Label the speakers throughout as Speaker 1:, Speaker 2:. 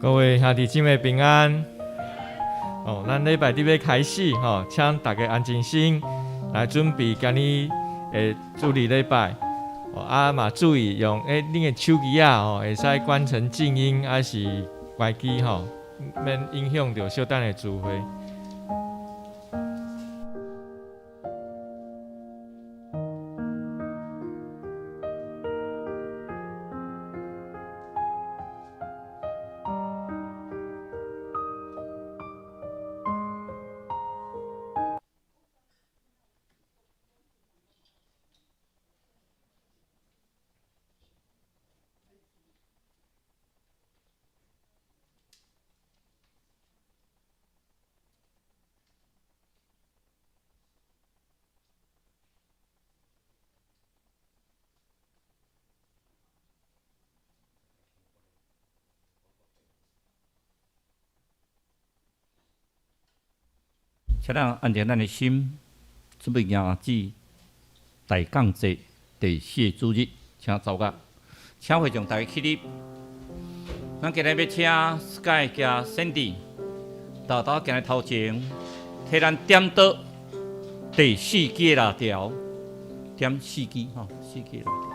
Speaker 1: 各位兄弟姊妹平安。哦，咱禮拜佇欲開始吼，請大家安靜心來準備今日的主日禮拜。哦，啊嘛注意用恁的手機仔吼，會使關成靜音，抑是關機吼，免影響著小等的聚會。
Speaker 2: 請咱安靜咱的心，準備迎接大降節第四個主日，請走甲，請會眾大家起立。咱今日欲請 Sky 佮 Sandy 豆豆行來頭前，替咱點燈第四支蠟燭，點四支吼，四支蠟燭。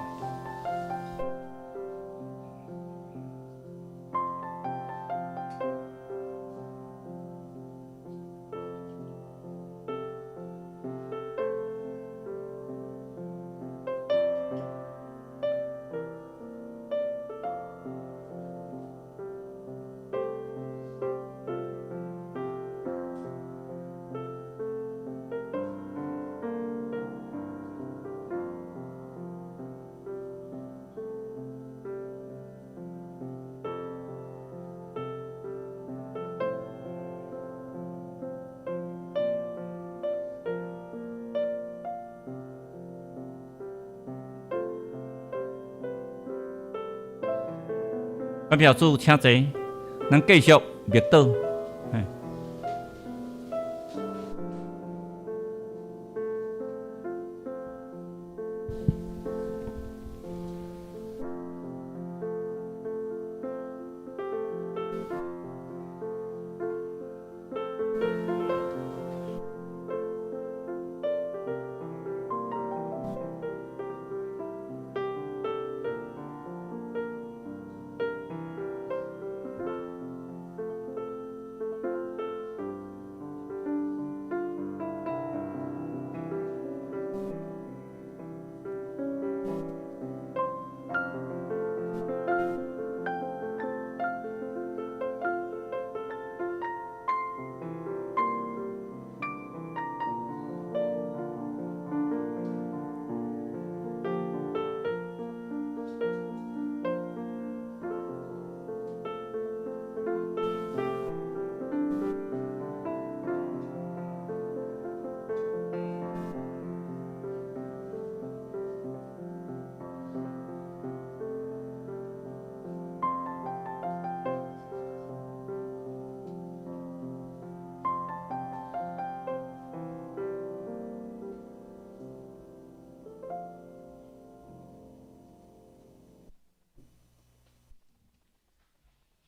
Speaker 2: 感謝主，請坐，咱繼續默禱。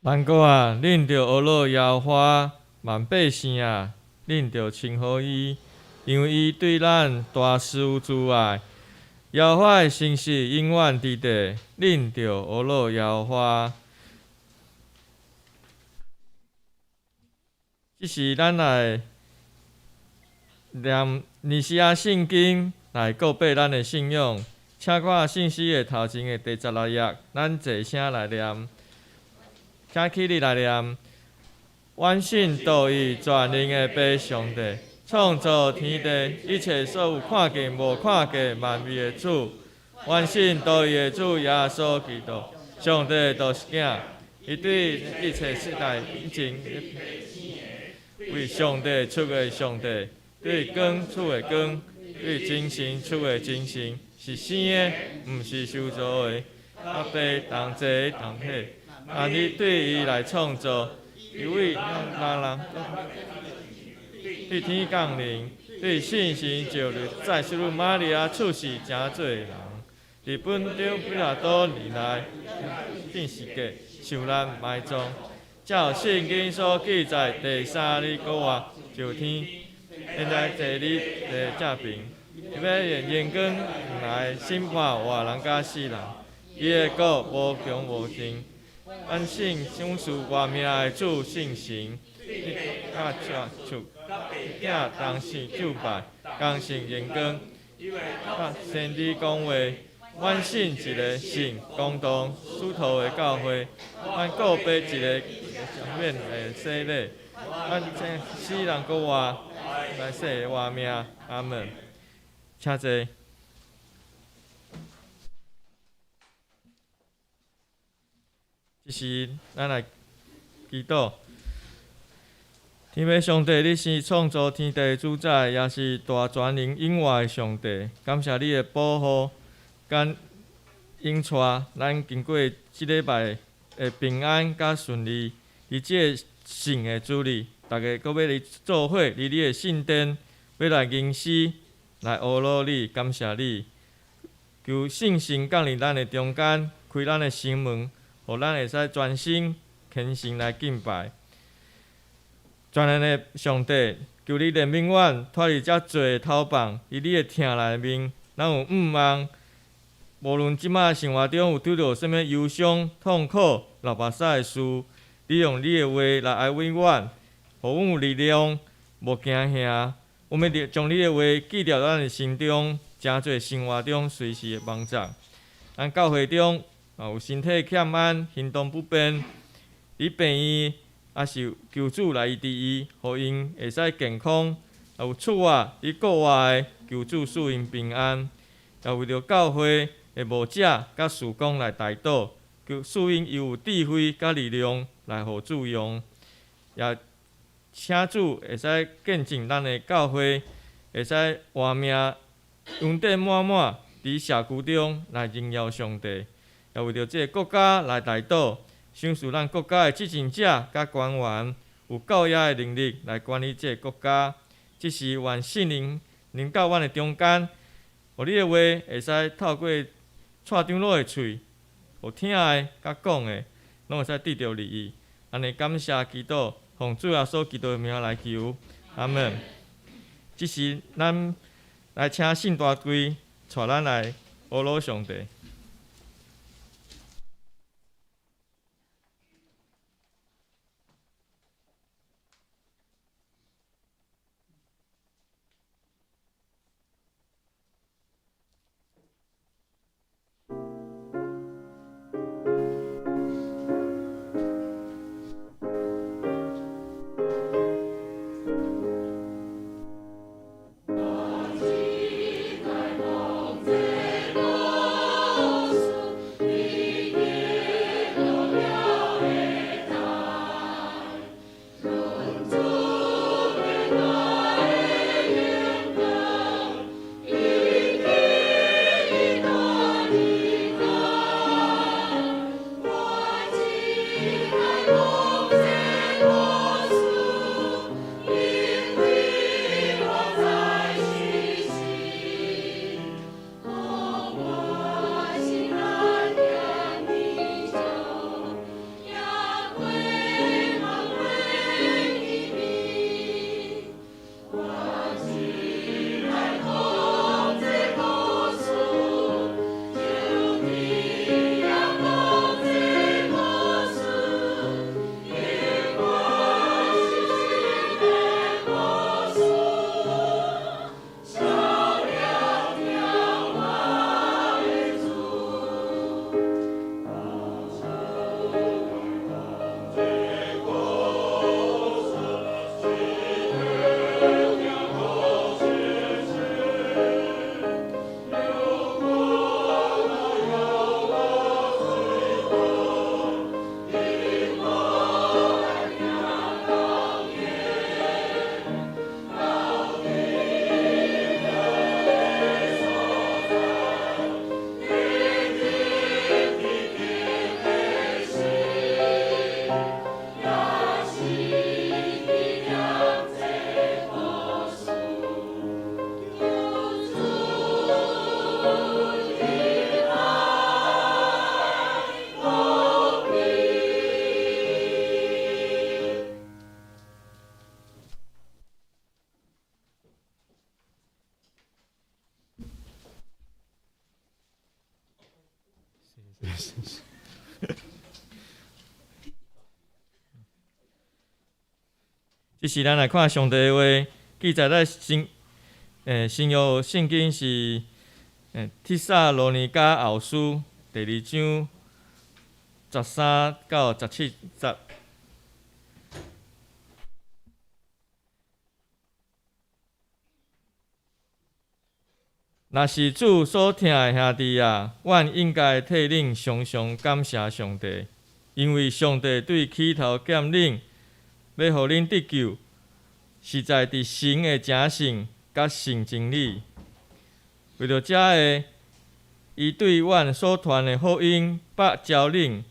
Speaker 1: 萬國啊，恁著呵咾耶和華；萬百姓啊，恁著稱呼伊，因為伊對咱大施慈愛。耶和華的誠實永遠佇地，恁著呵咾耶和華。這是咱來念尼西亞信經來告白咱的信仰。請看信息的頭前的第16頁，咱齊聲來念。請起立來念。阮信獨一全能的父上帝，創造天地一切所有看見無看見萬物的主。阮信獨一的主耶穌基督，上帝的獨生囝，伊對一切世代以前為上帝出的上帝，對光出的光，對真神出的真神，是生的，毋是受造的，佮父同齊同體。萬物對伊來創造，伊為咱人對天降臨，對聖神召入，在聖女瑪利亞出世成做人，佇本丟彼拉多年來，釘十架受難埋葬，照圣经所记载，第三日复活上天，现在坐伫父正爿，欲用荣光来审判活人佮死人，伊的国无穷无尽。阮信赏赐活命的主圣神，佮父子同受敬拜，同受荣光，佮先知讲话。阮信一个圣公同使徒的教会，阮告白一个赦免的洗礼，阮等死人复活，来世的活命。阿门。请坐。这时，咱来祈祷。天父上帝，你是创造天地的主宰，也是大全能永活的上帝。感谢你的保护，佮引带咱经过这礼拜的平安佮顺利。伫这个圣的主日，逐家阁欲来做伙伫你的圣殿，欲来吟诗，来呵咾你，感谢你。求圣神降临咱的中间，开咱的心门，予咱会使专心虔诚来敬拜。全能的上帝，求你怜悯阮，脫離這罪的頭縛，伫你的疼內面，咱有向望。無論這擺生活中有拄著啥物憂傷、痛苦、流目屎的事，你用你的話來安慰阮，予阮有力量，無驚嚇。阮欲將你的話記佇咱的心中，成做生活中隨時的幫助。咱教會中有身體欠安、行動不便，佇病院，抑是求主來醫治伊，予𪜶會使健康。有出外佇國外的，求主賜𪜶平安。也為著教會的牧者佮事工來代禱，求賜𪜶有智慧佮力量來予主用。也請主會使見證咱的教會，會使活命恩典滿滿，佇社區中來榮耀上帝。也為著這个國家來代禱，賞賜咱國家的執政者佮官員有夠額的能力來管理這个國家。這時願聖靈臨到阮的中間，予你的話會使透過蔡長老的喙，予聽的佮講的，攏會使得著利益。按呢感謝基督，奉主耶穌基督的名來求，阿門。這時，咱來請信大隊帶咱來呵咾上帝。
Speaker 3: 我
Speaker 1: 這是咱來看上帝的話，記載在新約聖經是帖撒羅尼迦後書第二章13到17節。若是主所疼的兄弟啊，阮應該替恁常常感謝上帝，因為上帝對起頭揀恁，欲予恁得救，實在佇神的誠信佮信真理。為著這个，伊對阮所傳的福音擘召恁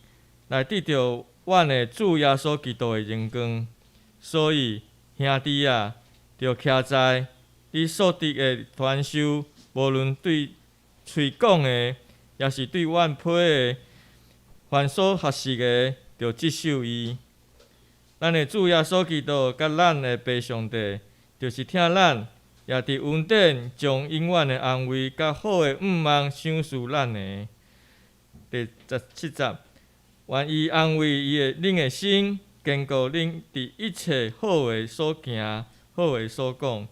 Speaker 1: 來得著阮的主耶穌基督的榮光。所以，兄弟啊，著徛在你所得的傳授，無論對喙講的，抑是對阮批的，凡所學習的，著執守伊。咱的主耶穌基督佮咱的父上帝，就是疼咱，也佇恩典將永遠的安慰佮好的向望賞賜咱的。第17節，願伊安慰伊的恁的心，堅固恁佇一切好的所行、好的所講。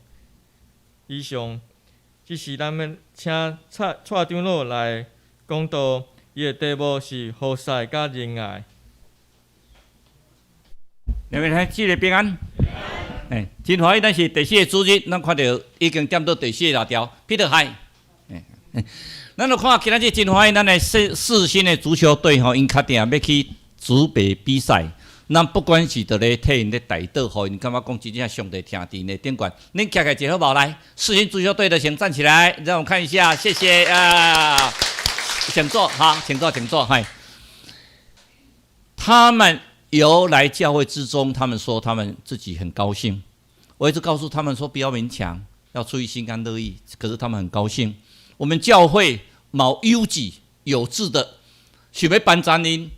Speaker 1: 以上，這是咱欲請蔡蔡長老來講道，伊的題目是服侍佮仁愛。
Speaker 2: 兩位主日平安。哎，真歡喜，咱是第四个主日，咱看著已經點到第四个條，彼得海。哎，咱就看今仔日真歡喜，咱的四新的足球隊吼，𪜶確定欲去竹北比賽。咱不管是佇咧替𪜶咧代禱，予𪜶感覺講真正上帝疼佇𪜶的頂懸。恁徛起來一下好無？來，四新足球隊的先站起來，讓我看一下，謝謝啊。請坐，好，請坐，請坐，嗨。他們由來教會之中，他們說他們自己很高興。我一直告訴他們說不要勉強，要出於心甘樂意。可是他們很高興。我們教會某優質有志的，想欲幫贊恁，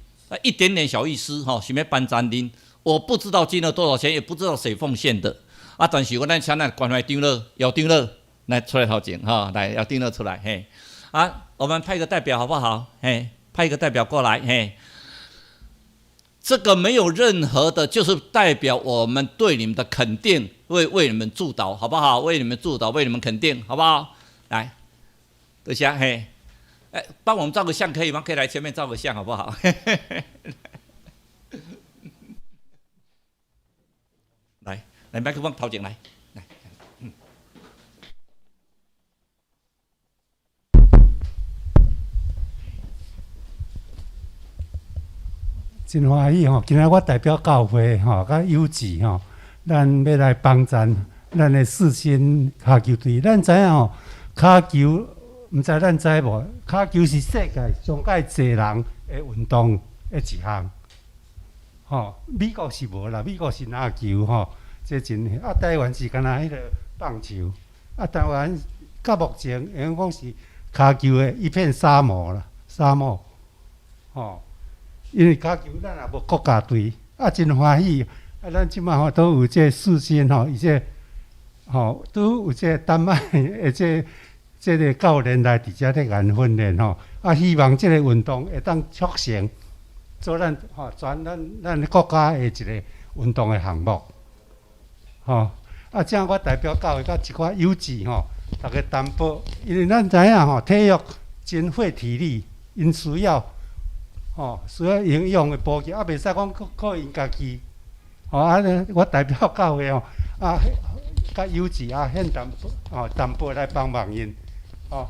Speaker 2: 一點點小意思哈，想欲幫贊恁。我不知道金額多少錢，也不知道誰奉獻的啊。但是我咱請咱關懷長老、姚長老來出來頭前哈，來姚長老出來嘿。啊，我們派個代表好不好？嘿，派一個代表過來嘿。這個沒有任何的，就是代表我們對你們的肯定，為你們祝禱，好不好？為你們祝禱，為你們肯定，好不好？來，多謝嘿，哎，幫我們照個相可以嗎？可以來前面照個相，好不好？來，來麥克風頭前來，來。嗯。
Speaker 3: 真歡喜吼！今仔我代表教會吼，佮有志吼，咱欲來幫贊咱的四新跤球隊。咱知影吼，跤球毋知咱知無？跤球是世界上蓋濟人的運動的一項。吼，美國是無啦，美國是籃球吼，這真啊，台灣是敢若彼个棒球。啊，台灣到目前會用講是跤球的一片沙漠啦，沙漠，吼。因為跤球咱也無國家隊，啊，真歡喜！啊，咱這擺吼都有這四新吼，伊這吼都有這丹麥的這個教練來佇遮咧共𪜶訓練吼，啊，希望這個運動會當促成做咱吼全咱國家的一個運動的項目，吼。啊，這樣我代表教會佮一寡有志吼，逐家擔保，因為咱知影吼，體育真費體力，𪜶需要。吼，需要營養的補給，啊，袂使講靠𪜶家己。吼，啊，我代表教會吼，啊，較有志啊，獻淡薄，吼，淡薄來幫忙𪜶，吼。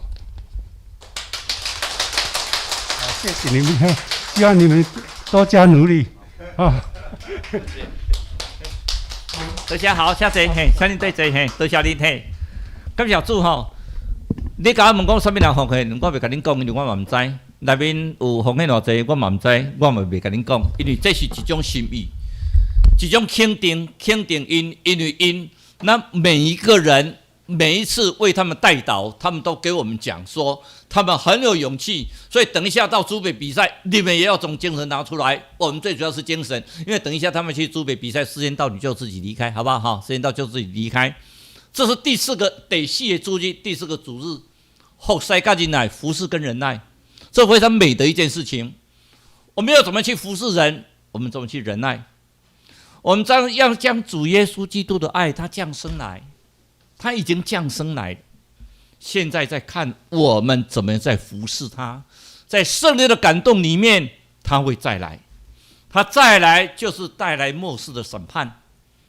Speaker 3: 好，謝謝你們，希望你們多加努力，吼。
Speaker 2: 多謝好，請坐，嘿，請恁對坐，嘿，多謝恁，嘿，感謝主吼。你共我問講啥物人奉獻，我袂共恁講，因為我嘛毋知。內面有奉獻偌濟，我嘛毋知，我嘛袂共恁講，因為這是一種心意，一種肯定，肯定𪜶，因為𪜶，那每一個人每一次為他們代禱，他們都給我們講說，他們很有勇氣，所以等一下到竹北比賽，你們也要從精神拿出來。我們最主要是精神，因為等一下他們去竹北比賽，時間到你就自己離開，好不好？哈，時間到就自己離開。這是第四個，第四個主日，第四個主日，服侍佮忍耐，服侍跟忍耐。這非常美的一件事情。我們要怎麼去服侍人？我們怎麼去忍耐？我們將要將主耶穌基督的愛，他降生來，他已經降生來，現在在看我們怎麼在服侍他，在聖靈的感動裡面，他會再來，他再來就是帶來末世的審判。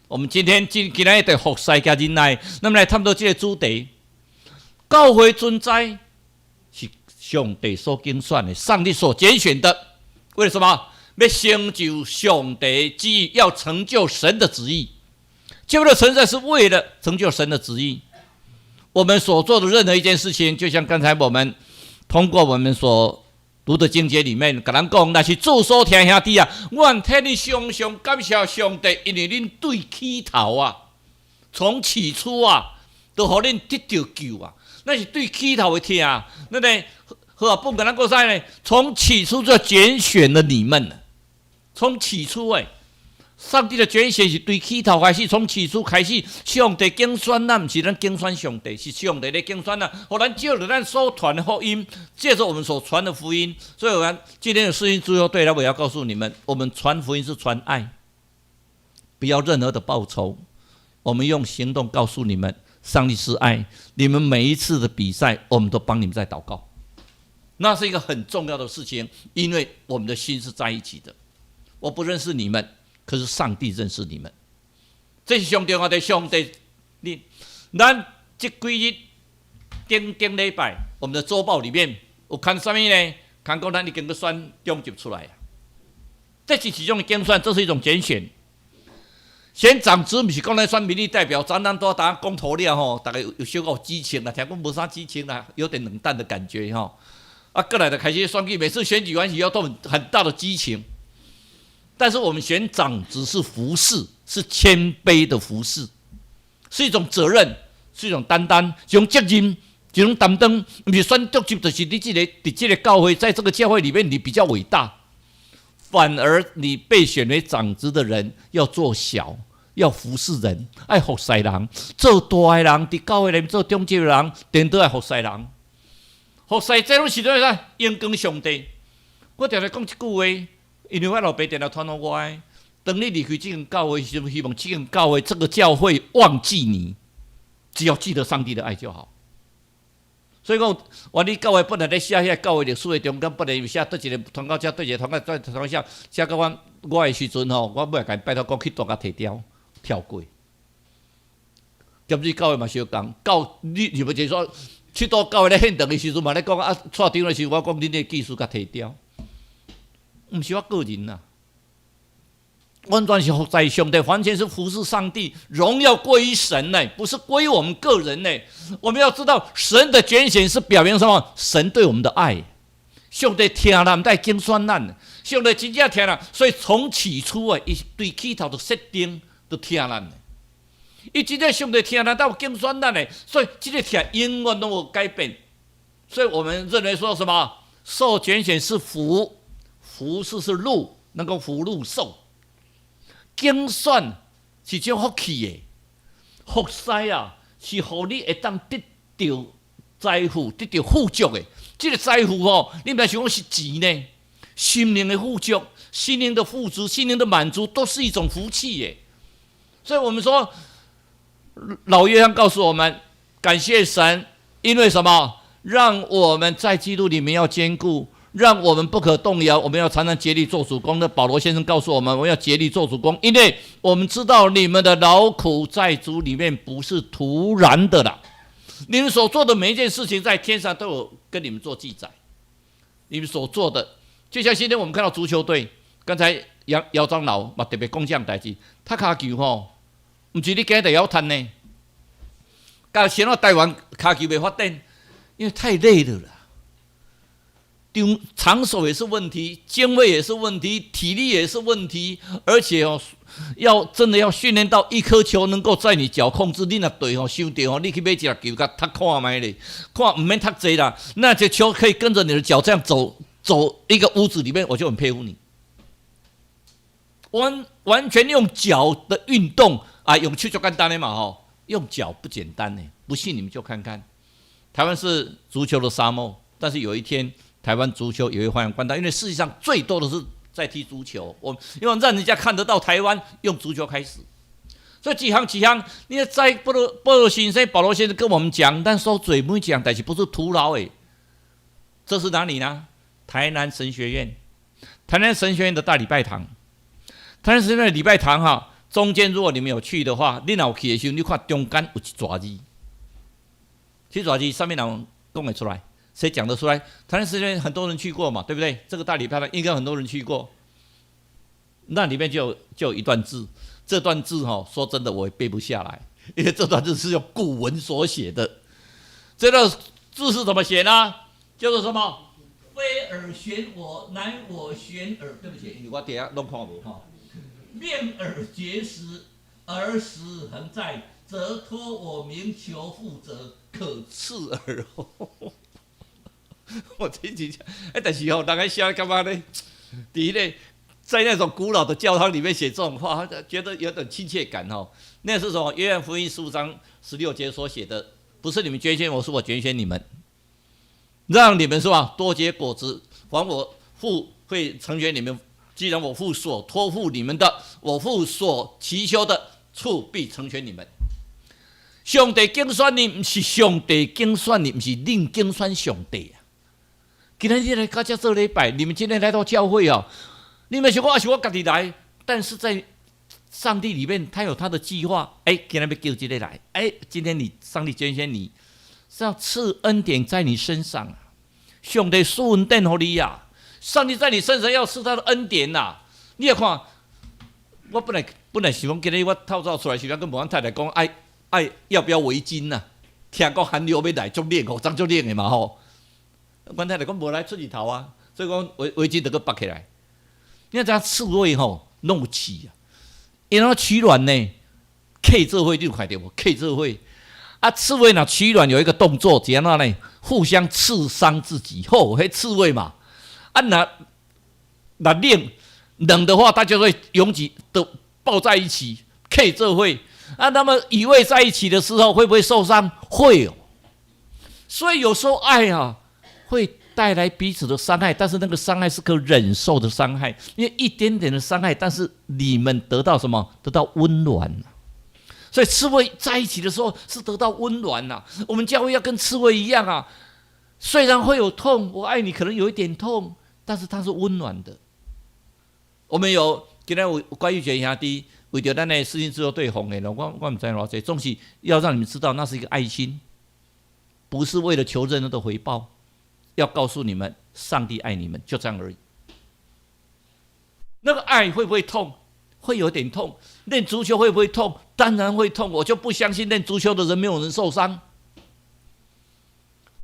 Speaker 2: 我們今天今天的服侍佮忍耐，那麼來探討這個主題，教會存在是上帝所揀選的，上帝所揀選的，為了什麼？欲成就上帝旨意，要成就神的旨意。教會的存在是為了成就神的旨意。我們所做的任何一件事情，就像剛才我們通過我們所讀的經節裡面，共咱講，若是主所疼兄弟啊，我替恁常常感謝上帝，因為恁對起頭啊，從起初啊，都予恁得著救啊，那是對起頭的疼，那個好啊，本共咱講啥呢？從起初就揀選了你們，從起初誒。上帝的揀選是對起頭開始，從起初開始，上帝揀選咱，毋是咱揀選上帝，是上帝咧揀選咱，予咱借著咱所傳的福音，借著我們所傳的福音。所以，我們今天的四星足球隊來，我要告訴你們，我們傳福音是傳愛，不要任何的報酬。我們用行動告訴你們，上帝是愛。你們每一次的比賽，我們都幫你們在禱告，那是一個很重要的事情，因為我們的心是在一起的。我不認識你們。可是上帝認識你們，這是上重要的。上帝，你咱這幾日頂頂禮拜，我們的週報裡面有看啥物呢？看講咱已經閣選長執出來，這是一種揀選，這是一種揀選。選長執毋是講咱選民意代表，咱咱都大家公投了吼，大家有小可有激情啦，聽講無啥激情啦，有點冷淡的感覺吼。啊，過來就開始選舉，每次選舉完以後都很大的激情。但是我們選長執是服侍，是謙卑的服侍，是一種責任，是一種擔當，一種責任，一種擔當。毋是選長執，就是你這個佇這個教會，在這個教會裡面，你比較偉大。反而你被選為長執的人要做小，要服侍人，愛服侍人，做大的人，佇教會裡面做長執的人，顛倒愛服侍人。服侍這攏是做啥？榮光上帝。我常常講一句話。因為我老爸定定傳予我的，當你離開這間教會時，希望這間教會這個教會忘記你，只要記得上帝的愛就好。所以講，我你教會本來咧寫遐教會歷史的中間，本來有寫佗一个傳到遮，佗一个傳到再傳到寫，寫到阮我的時陣吼，我尾仔共拜託講去大共提掉，跳過。兼至教會嘛相仝，教你是毋是說，去到教會咧獻堂的時陣嘛咧講啊，帶長的時陣我講恁的技術共提掉。毋是我個人啦，完全是服侍上帝，完全是服侍上帝，榮耀歸於神呢，不是歸於我們個人呢。我們要知道，神的揀選是表明什麼？神對我們的愛。上帝疼咱，才揀選咱。上帝真正疼咱，所以從起初啊，伊對起頭就設定就疼咱。伊真正上帝疼咱，才有揀選咱的，所以這個疼永遠攏無改變。所以我們認為說什麼？受揀選是福。福是是祿，能夠福祿壽。揀選是種福氣的，服侍啊，是予你會當得著財富，得著富足的。這個財富吼，你毋知想講是錢呢？心靈的富足，心靈的富足，心靈的滿足，都是一種福氣耶。所以我們說，老約翰告訴我們，感謝神，因為什麼？讓我們在基督裡面要堅固。讓我們不可動搖，我們要常常竭力做主工。那保羅先生告訴我們，我們要竭力做主工，因為我們知道你們的勞苦在主裡面不是徒然的啦。你們所做的每一件事情，在天上都有跟你們做記載。你們所做的，就像今天我們看到足球隊，剛才楊姚長老嘛特別講這樣代誌，踢跤球吼，毋是你今日會曉踢呢，到先我台灣跤球袂發展，因為太累了啦。場所也是問題，經費也是問題，體力也是問題，而且哦，要真的要訓練到一顆球能夠在你腳控制，你若對吼傷著吼，你去買一粒球共踢看覓咧，看毋免踢濟啦，那這球可以跟着你的腳這樣走，走一個屋子裡面，我就很佩服你。完完全用腳的運動啊，用手足簡單的嘛吼，用腳不簡單呢，不信你們就看看，台灣是足球的沙漠，但是有一天，台灣足球也會發揚光大，因為世界上最多的是在踢足球，我因為讓人家看得到台灣用足球開始，所以一項一項，你在保羅先生、保羅先生跟我們講，咱所做每一項代誌不是徒勞的。這是哪裡呢？台南神學院，台南神學院的大禮拜堂，台南神學院的禮拜堂哈，中間如果你們有去的話，你若有去的時候，你看中間有一逝字，這逝字啥物人講會出來？誰講得出來？台南神學院很多人去過嘛，對不對？這個大禮拜堂應該很多人去過。那裡面就有一段字，這段字哈，說真的我也背不下來，因為這段字是用古文所寫的。這段字是怎麼寫呢？叫做什麼？非爾選我，乃我選爾。對不起，我底下攏看無哈。命爾絕食，爾死恆在，則託我名求父者，可刺耳。我這幾哎，但是吼，大家寫感覺呢？第一呢，在那種古老的教堂裡面寫這種話，覺得有點親切感哦。那是什麼？約翰福音15章16節所寫的，不是你們揀選我，是我揀選你們，讓你們是吧？多結果子，還我父會成全你們。既然我父所託付你們的，我父所祈求的，處必成全你們。上帝揀選你，毋是上帝揀選你，毋是恁揀選上帝啊！今天你來到遮做禮拜，你們今天來到教會哦，你們想講啊，是我家己來，但是在上帝裡面，他有他的計劃。哎，今天欲叫這个來，哎，今天你上帝揀選你，是要賜恩典在你身上啊！上帝賜恩典予你啊！上帝在你身上要賜他的恩典吶！你也看，我本來想講今日我透早出來時陣，跟無太太講，愛愛要不要圍巾吶？聽講寒流欲來，足冷哦，昨足冷的嘛吼。阮太太講無來出日頭啊，所以講圍巾就閣縛起來。你知影刺蝟吼，攏有刺啊，𪜶按怎取卵呢？契做伙你有看著無？契做伙啊，刺蝟若取卵有一個動作，是按怎呢？互相刺傷自己。吼，彼刺蝟嘛，啊若若冷冷的話，它就會擁擠都抱在一起，契做伙啊。那麼依偎在一起的時候，會不會受傷？會哦。所以有時候愛啊，會帶來彼此的傷害，但是那個傷害是可忍受的傷害，因為一點點的傷害，但是你們得到什麼？得到溫暖。所以刺蝟在一起的時候是得到溫暖吶。我們教會要跟刺蝟一樣啊，雖然會有痛，我愛你可能有一點痛，但是它是溫暖的。我們有今天有關於傑兄弟為著咱的四星足球隊奉獻，我毋知偌濟，總是要讓你們知道那是一個愛心，不是為了求任何的回報。要告訴你們，上帝愛你們，就這樣而已。那個愛會不會痛？會有點痛。練足球會不會痛？當然會痛。我就不相信練足球的人沒有人受傷。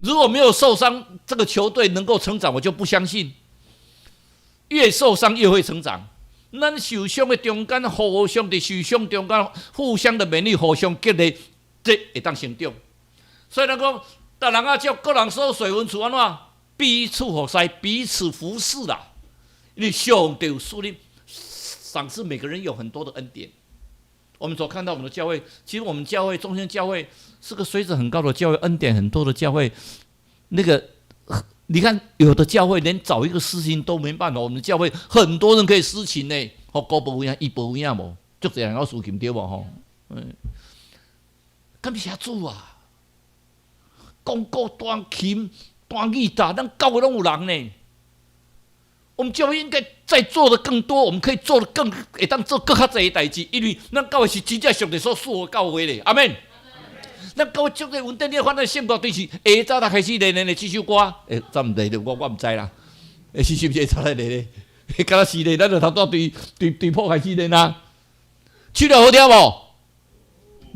Speaker 2: 如果沒有受傷，這個球隊能夠成長，我就不相信。越受傷越會成長。咱受傷的中間，互相佇受傷中間，互相的勉勵，互相激勵，這會當成長。所以咱講，逐人啊，照各人所隨分處按怎？彼此服侍，彼此服侍啦。因為上帝有賜你賞賜每個人有很多的恩典。我們所看到我們的教會，其實我們教會中心教會是個水準很高的教會，恩典很多的教會。那個你看，有的教會連找一個司琴都沒辦法，我們教會很多人可以司琴呢。吼，歌無影，伊無影無，足濟人有司琴對無吼？嗯，感謝主啊！講鼓、彈琴、彈吉他，咱教會攏有人呢。我們教會應該再做的更多，我們可以做的更會當做閣較濟的代誌，因為咱教會是真正上帝所賜的教會咧。阿們。咱教會足濟穩定，你看咱聖歌隊是下早就開始練練練這首歌，欸，怎毋對？我毋知啦。欸，是毋是下早來練咧？敢若是咧，咱就頭拄對對對譜開始練啊。唱了好聽無？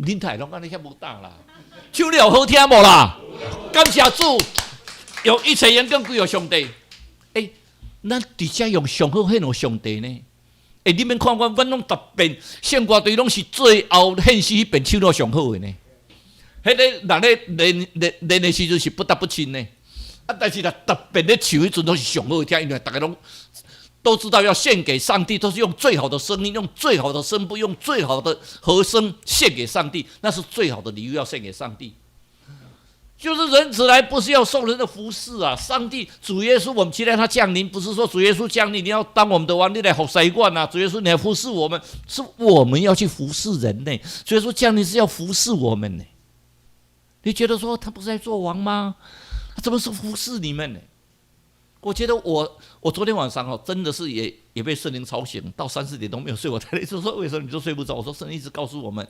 Speaker 2: 恁太攏按呢遐無膽啦。唱了好聽無啦？感謝主，用一切榮光歸予上帝。欸，咱直接用上好獻予上帝呢？欸，你免看我，阮攏逐遍聖歌隊攏是最後獻詩彼遍唱了上好的呢。彼个人咧練練練的時陣是不得不親呢。啊，但是若特別咧唱彼陣攏是上好聽，因為逐家攏都知道要獻給上帝，都是用最好的聲音，用最好的聲部，用最好的和聲獻給上帝，那是最好的禮物要獻給上帝。就是人子來不是要受人的服侍啊！上帝主耶穌，我們期待他降臨，不是說主耶穌降臨你要當我們的王，你來服侍我啊！主耶穌你來服侍我們，是我們要去服侍人呢。主耶穌降臨是要服侍我們呢。你覺得說他不是在做王嗎？他怎麼是服侍你們呢？我覺得我昨天晚上哦，真的是也被聖靈吵醒，到三四點都沒有睡。我太太就說：為什麼你都睡不着？我說聖靈一直告訴我們，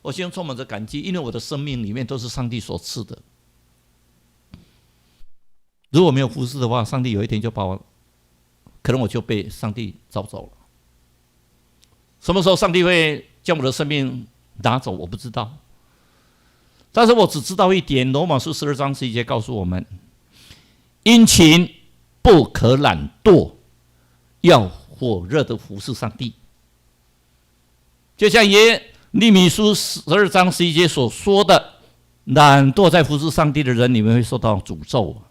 Speaker 2: 我心中充滿着感激，因為我的生命裡面都是上帝所賜的。如果沒有服侍的話，上帝有一天就把我，可能我就被上帝召走了。什麼時候上帝會將我的生命拿走，我不知道。但是我只知道一點，羅馬書12章11節告訴我們：殷勤不可懶惰，要火熱的服侍上帝。就像耶利米書12章11節所說的：懶惰在服侍上帝的人，你們會受到詛咒。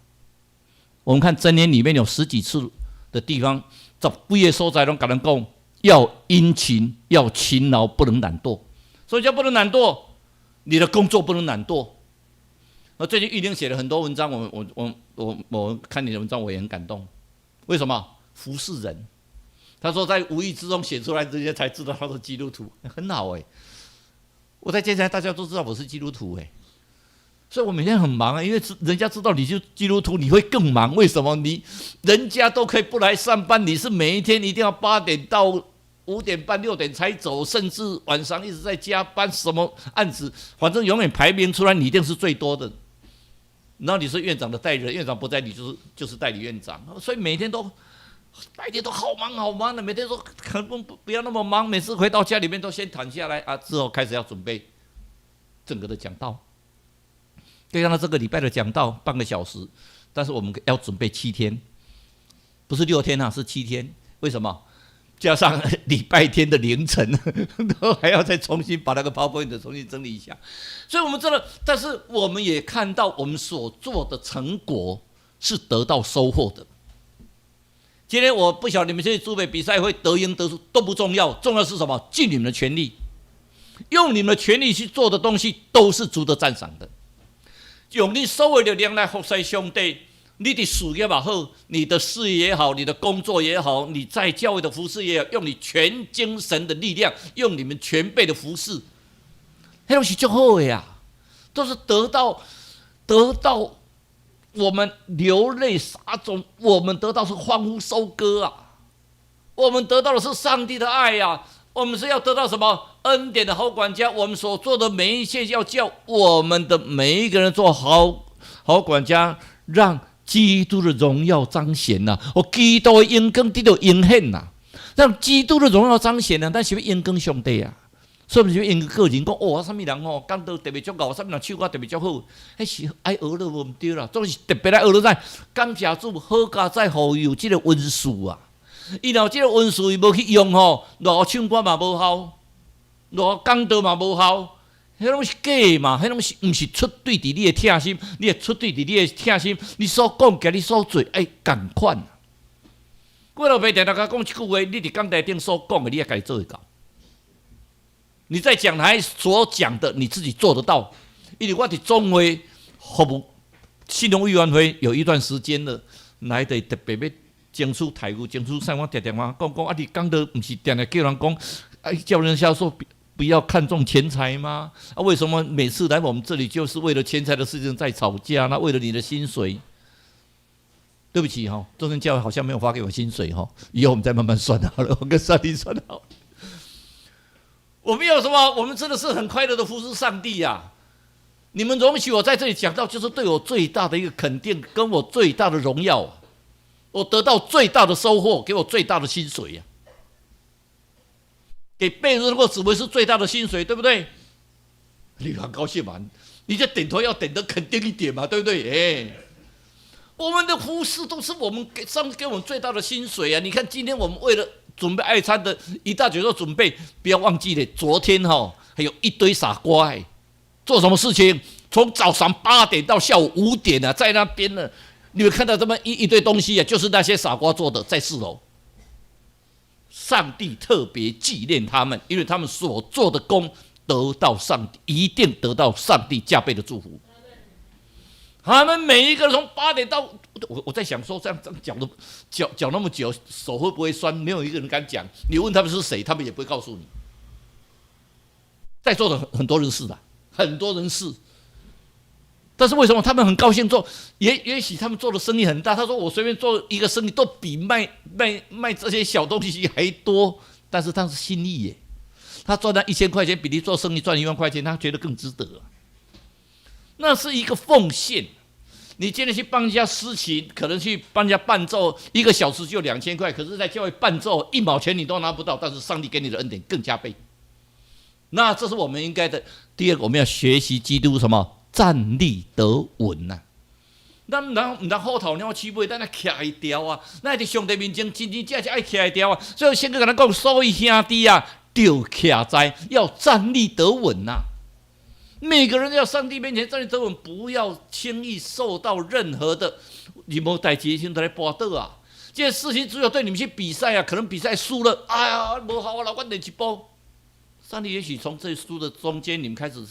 Speaker 2: 我們看箴言裡面有十幾次的地方，十幾個所在攏共咱講，要殷勤，要勤勞，不能懶惰。所以叫不能懶惰，你的工作不能懶惰。那最近玉玲寫了很多文章，我看你的文章，我也很感動。為什麼？服侍人。他說在無意之中寫出來這些，才知道他是基督徒，很好哎。我在建材，大家都知道我是基督徒哎。所以我每天很忙啊，因為人家知道你是基督徒，你會更忙。為什麼？你人家都可以不來上班，你是每一天一定要8點到5點半、6點才走，甚至晚上一直在加班。什麼案子，反正永遠排名出來，你一定是最多的。然後你是院長的代理人，院長不在，你就是代理院長。所以每天都白天都好忙好忙的，每天說可能不要那麼忙。每次回到家裡面都先躺下來啊，之後開始要準備整個的講道。就像他這個禮拜的講道半個小時，但是我們要準備七天，不是6天啊，是七天。為什麼？加上禮拜天的凌晨，都還要再重新把那個 PowerPoint 重新整理一下。所以，我們真的，但是我們也看到我們所做的成果是得到收穫的。今天我不曉得你們這些準備比賽會得贏得輸都不重要，重要是什麼？盡你們的全力，用你們的全力去做的東西，都是值得讚賞的。用你所有的力量來服侍上帝，你的事業也好，你的事業也好，你的工作也好，你在教會的服侍也好，用你全精神的力量，用你們全備的服侍，彼攏是足好的呀，都是得到我們流淚撒種，我們得到是歡呼收割啊，我們得到的是上帝的愛呀。我們是要得到什麼恩典的好管家？我們所做的每一切，要叫我們的每一個人做好好管家，讓基督的榮耀彰顯吶！予基督的榮光得著顯現吶，讓基督的榮耀彰顯吶！咱是欲榮光上帝啊？所以毋是欲榮光個人講哦，啥物人吼講道特別足𠢕，啥物人唱歌特別足好，彼是愛學了無毋對啦，總是特別來學了在感謝主，好佳哉予伊有這個恩賜啊！伊若有這個恩賜，伊無去用吼，偌唱歌嘛無效，偌講道嘛無效，彼攏是假嘛？彼攏是毋是出對佇你的疼心？你會出對佇你的疼心，你所講佮你所做愛仝款。我老爸定定共講一句話：你佇講台頂所講的，你愛家己做會到。你在講台所講的，你自己做得到。因為我佇總會服務信仰委員會有一段時間了，來的特別欲爭取待遇，爭取啥？我定定話講講啊！你講的毋是定定叫人講，哎，叫人家說不要看重錢財嗎？啊，為什麼每次來我們這裡就是為了錢財的事情在吵架？那為了你的薪水？對不起哈，中正教會好像沒有發給我薪水哈，以後我們再慢慢算好了，我跟上帝算好。我們有什麼？我們真的是很快樂的服侍上帝呀！你們容許我在這裡講道，就是對我最大的一個肯定，跟我最大的榮耀。我得到最大的收穫，給我最大的薪水呀！給被人或指揮是最大的薪水，對不對？你很高興嘛？你這點頭要點得肯定一點嘛，對不對？哎，我們的服侍都是我們給上帝給我們最大的薪水啊！你看今天我們為了準備愛餐的一大早做準備，不要忘記了，昨天哈還有一堆傻瓜哎，做什麼事情？從早上8點到下午5點啊，在那邊呢。你們看到這麼一堆東西啊，就是那些傻瓜做的，在四樓。上帝特別紀念他們，因為他們所做的工得到上帝一定得到上帝加倍的祝福。他們每一個從8點到我在想說，這樣講都講講那麼久，手會不會酸？沒有一個人敢講。你問他們是誰，他們也不會告訴你。在座的很多人是的，很多人是。但是為什麼他們很高興做？也許他們做的生意很大。他說我隨便做一個生意都比賣這些小東西還多。但是他是心意耶，他賺那1000塊錢，比你做生意賺1萬塊錢，他覺得更值得。那是一個奉獻。你今天去幫人家司琴，可能去幫人家伴奏，一個小時就2000塊，可是，在教會伴奏一毛錢你都拿不到，但是上帝給你的恩典更加倍。那這是我們應該的。第二個，我們要學習基督什麼站立得穩吶。咱毋通毋通虎頭鳥鼠尾，咱愛徛會牢啊！咱佇上帝面前真真正正愛徛會牢啊！所以聖經共咱講，所以兄弟啊，著徛在要站立得穩吶。每個人要上帝面前站立得穩，不要輕易受到任何的你無代誌，先來跋倒啊！這件事情只有對你們去比賽啊，可能比賽輸了，哎呀，無好啊，老關練一步。上帝也許從這輸的中間，你們開始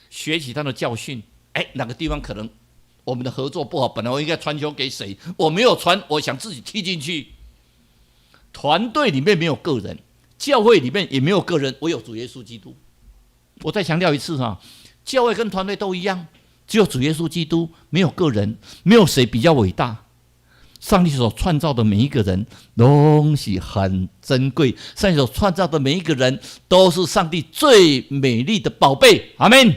Speaker 2: 學習他的教訓。哎，哪個地方可能我們的合作不好？本來我應該傳球給誰，我沒有傳，我想自己踢進去。團隊裡面沒有個人，教會裡面也沒有個人，唯有主耶穌基督。我再強調一次哈。教會跟團隊都一樣，只有主耶穌基督，沒有個人，沒有誰比較偉大。上帝所創造的每一個人，攏是很珍貴。上帝所創造的每一個人，都是上帝最美麗的寶貝。阿門。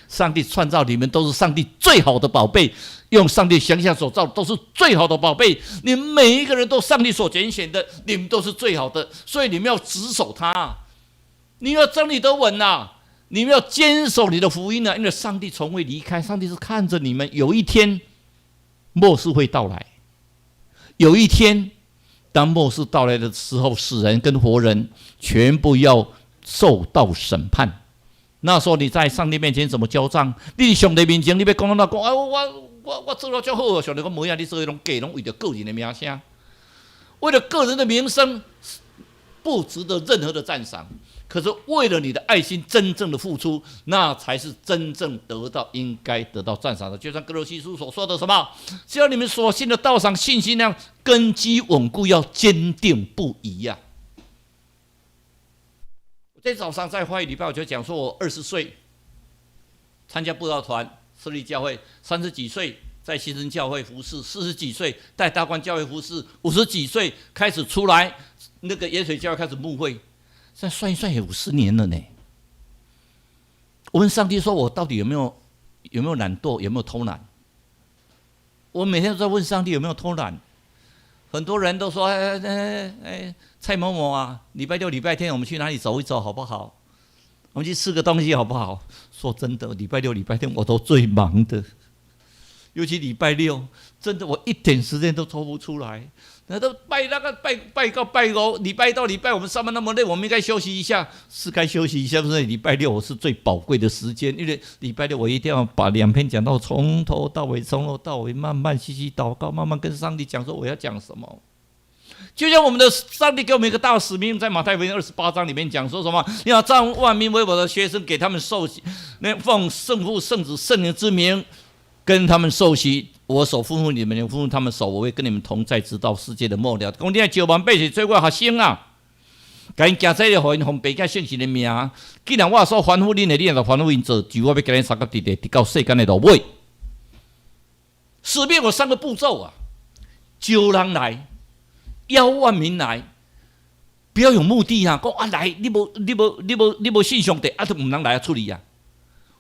Speaker 2: 上帝創造你們都是上帝最好的寶貝，用上帝形象所造都是最好的寶貝。你們每一個人都上帝所揀選的，你們都是最好的，所以你們要持守他，你要站立得穩吶。你們要堅守你的福音呢，因為上帝從未離開，上帝是看着你們。有一天，末世會到來。有一天，當末世到來的時候，死人跟活人全部要受到審判。那時候你在上帝面前怎麼交賬？你上帝面前，你欲講哪講？哎，我做了足好，上帝講無影，你做的攏假，攏為著個人的名聲，為了個人的名聲，不值得任何的讚賞。可是為了你的愛心，真正的付出，那才是真正得到應該得到讚賞的。就像歌羅西書所說的什麼，只要你們所信的道上信心那樣根基穩固，要堅定不移呀。我今天早上在話語禮拜，我就講說，我20歲參加布道團設立教會，30幾歲在新生教會服侍，40幾歲在大觀教會服侍，50幾歲開始出來那個鹽水教會開始牧會。再算一算也50年了呢。我問上帝說：“我到底有沒有懶惰，有沒有偷懶？”我每天都在問上帝有沒有偷懶。很多人都說：“哎哎哎，蔡某某啊，禮拜六、禮拜天我們去哪裡走一走好不好？我們去吃個東西好不好？”說真的，禮拜六、禮拜天我都最忙的，尤其禮拜六，真的我一點時間都抽不出來。那都拜那個拜拜到拜五，禮拜一到禮拜五我們上班那麼累，我們應該休息一下，是該休息一下。不是禮拜六我是最寶貴的時間，因為禮拜六我一定要把兩篇講道從頭到尾，從頭到尾慢慢細細禱告，慢慢跟上帝講說我要講什麼。就像我們的上帝給我們一個大使命，在馬太福音28章裡面講說什麼？要召萬民為我的學生，給他們受洗，那奉聖父、聖子、聖靈之名跟他們受洗。我手吩咐你們，你們吩咐他們守，我會跟你們同在，直到世界的末了。講你愛召萬百姓做我學生啊，共𪜶行洗禮，予𪜶奉父子聖神的名。既然我所吩咐恁的，你若吩咐𪜶做，就我欲共恁相佮佇咧，直到世間的落尾。使命有三個步驟啊：招人來，邀萬民來，不要有目的啊！講啊來，你無信上帝，啊，就毋通來啊處理啊。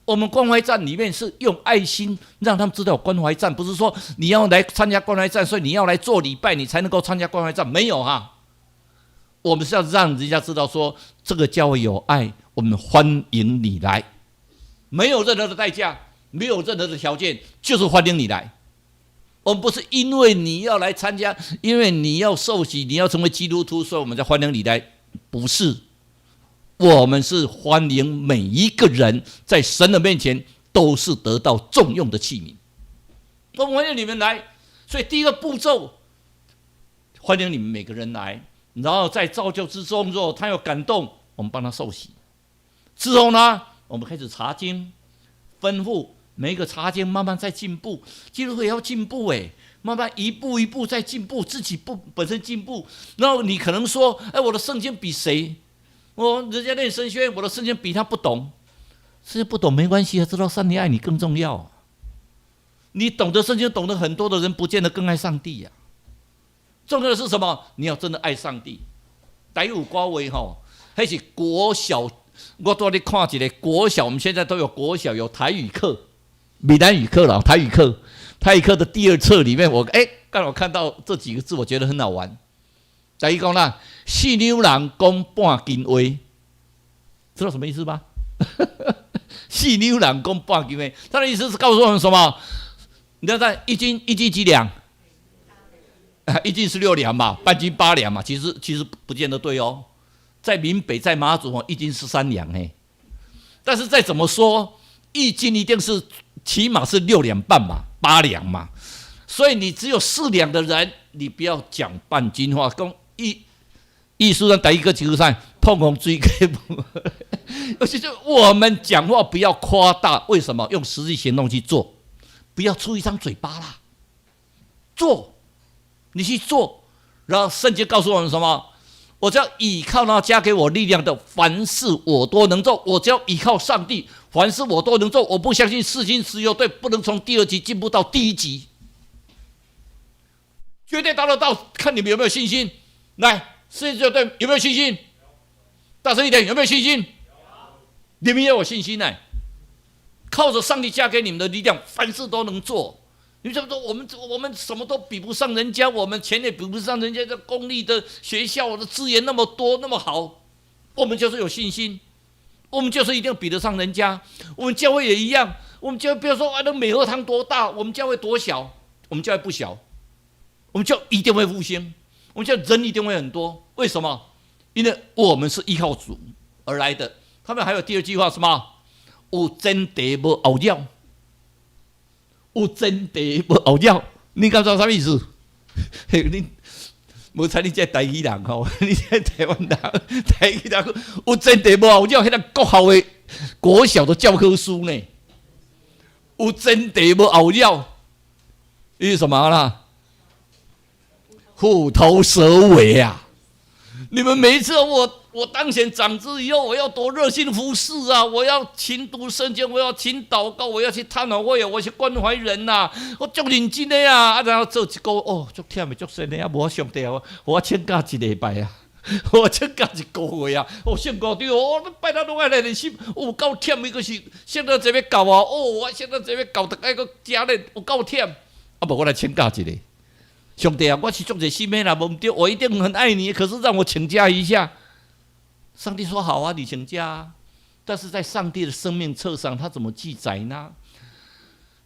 Speaker 2: 我們關懷站裡面是用愛心讓他們知道關懷站，不是說你要來參加關懷站，所以你要來做禮拜，你才能夠參加關懷站。沒有哈，我們是要讓人家知道說這個教會有愛，我們歡迎你來，沒有任何的代價，沒有任何的條件，就是歡迎你來。我們不是因為你要來參加，因為你要受洗，你要成為基督徒，所以我們才歡迎你來，不是。我們是歡迎每一個人在神的面前都是得到重用的器皿。我們歡迎你們來，所以第一個步驟，歡迎你們每個人來，然後在造就之中，若他有感動，我們幫他受洗。之後呢，我們開始查經，吩咐每一個查經慢慢在進步，基督徒也要進步誒，慢慢一步一步在進步，自己不本身進步。然後你可能說，哎，我的聖經比誰？我人家念神學院，我的聖經比他不懂。聖經不懂沒關係啊，知道上帝愛你更重要。你懂得聖經懂得很多的人，不見得更愛上帝呀。重要的是什麼？你要真的愛上帝。台語有歌話吼，彼是國小，我拄仔咧看一个國小，我們現在都有國小有台語課、閩南語課了，台語課，台語課的第二冊裡面，我哎，剛好看到這幾個字，我覺得很好玩。台語講啦，四兩人講半斤話，知道什麼意思嗎？四兩人講半斤話，他的意思是告訴我們什麼？你知道一斤一斤幾兩？一斤是6兩嘛，半斤8兩嘛。其實不見得對哦。在閩北，在馬祖哦，一斤是3兩嘿。但是再怎麼說，一斤一定是起碼是6兩半嘛，8兩嘛。所以你只有4兩的人，你不要講半斤話。講意意思上第一個就是啥？碰紅追開，尤其是我們講話不要誇大，為什麼？用實際行動去做，不要出一張嘴巴啦。做，你去做，然後聖經告訴我們什麼？我只要倚靠那加給我力量的，凡事我都能做。我只要倚靠上帝，凡事我都能做。我不相信四星石油隊不能從第二級進步到第一級，絕對達得到。看你們有沒有信心。來，四星石油隊有沒有信心？大聲一點，有沒有信心？你們要有信心呢。靠着上帝加給你們的力量，凡事都能做。你怎麼說？我們什麼都比不上人家，我們錢也比不上人家。這公立的學校的資源那麼多那麼好，我們就是有信心，我們就是一定比得上人家。我們教會也一樣，我們教會不要說啊，那美和堂多大，我們教會多小，我們教會不小，我們教會一定會復興，我們教會人一定會很多。為什麼？因為我們是依靠主而來的。他們還有第二句話是什麼？有前提無後了。有前提無後了，你敢知啥意思？嘿，你無彩你這台語人吼，你這台灣人，台語人有前提無後了，彼個國校的國小的教科書呢？有前提無後了，你是什麼啦？虎頭蛇尾啊！你們每一次我當選長執以後，我要多熱心服侍啊！我要勤讀聖經，我要勤禱告，我要去探訪會友，我去關懷人吶！我足認真的啊！啊，然後做一個哦，足忝的，足辛的啊！無上帝啊，我請假一禮拜啊，我請假一個月啊！哦，聖歌隊哦，拜六攏愛來練習，有夠忝，伊閣是聖誕節欲到啊！哦，我聖誕節欲到，著愛閣加練，有夠忝。啊，無我來請假一下。上帝啊，我是足熱心的啦，無毋對，我一定很愛你。可是讓我請假一下。上帝說好啊，你請假啊。但是在上帝的生命冊上，他怎麼記載呢？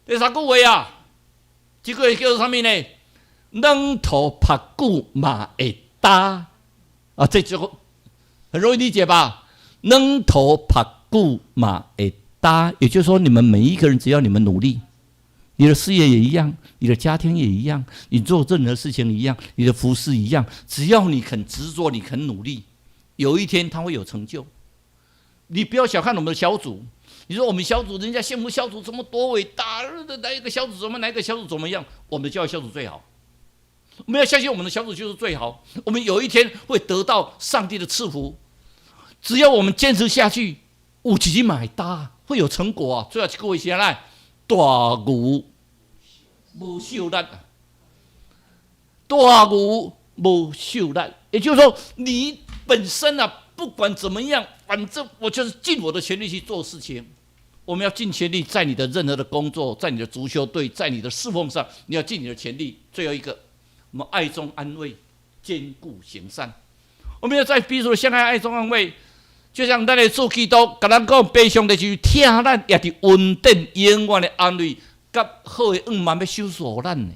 Speaker 2: 第三句話啊，這句話叫做啥物呢？軟土曝久嘛會焦啊，這就很容易理解吧？軟土曝久嘛會焦，也就是說，你們每一個人，只要你們努力，你的事業也一樣，你的家庭也一樣，你做任何事情一樣，你的服事一樣，只要你肯執着，你肯努力，有一天他會有成就。你不要小看我們的小組，你說我們小組，人家羨慕小組怎麼多偉大，來一個小組怎麼，來一個小組怎麼樣？我們的教會小組最好，我們要相信我們的小組就是最好。我們有一天會得到上帝的賜福，只要我們堅持下去，有一日嘛會焦，會有成果啊！最後一句話是啥？大牛無秀力，大牛無秀力，也就是說，你本身啊，不管怎麼樣，反正我就是盡我的全力去做事情。我們要盡全力，在你的任何的工作，在你的足球隊，在你的侍奉上，你要盡你的全力。最後一個，我們愛中安慰，堅固行善。我們要在彼此相愛，愛中安慰。就像咱的主基督，共咱講，父上帝就是疼咱，也佇恩典永遠的安慰，佮好的向望欲賞賜予咱的。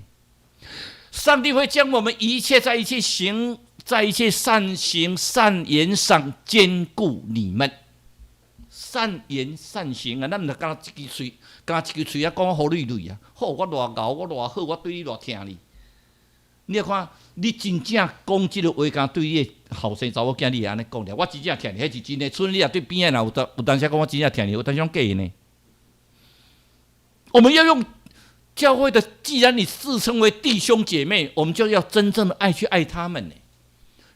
Speaker 2: 上帝會將我們一切在一切行，在一切善行善言上堅固你們。善言善行啊，咱毋是干焦一支喙，干焦一支喙仔講好嘰嘰啊。好，我偌𠢕，我偌好，我對你偌疼你。你看，你真正講這個話，敢對你的後生查某囝，你會按呢講咧？我真正疼你，彼是真的。賰你若對邊仔若有當有當時講我真正疼你，有當時攏假的呢。我們要用教會的，既然你自稱為弟兄姐妹，我們就要真正的愛去愛他們呢。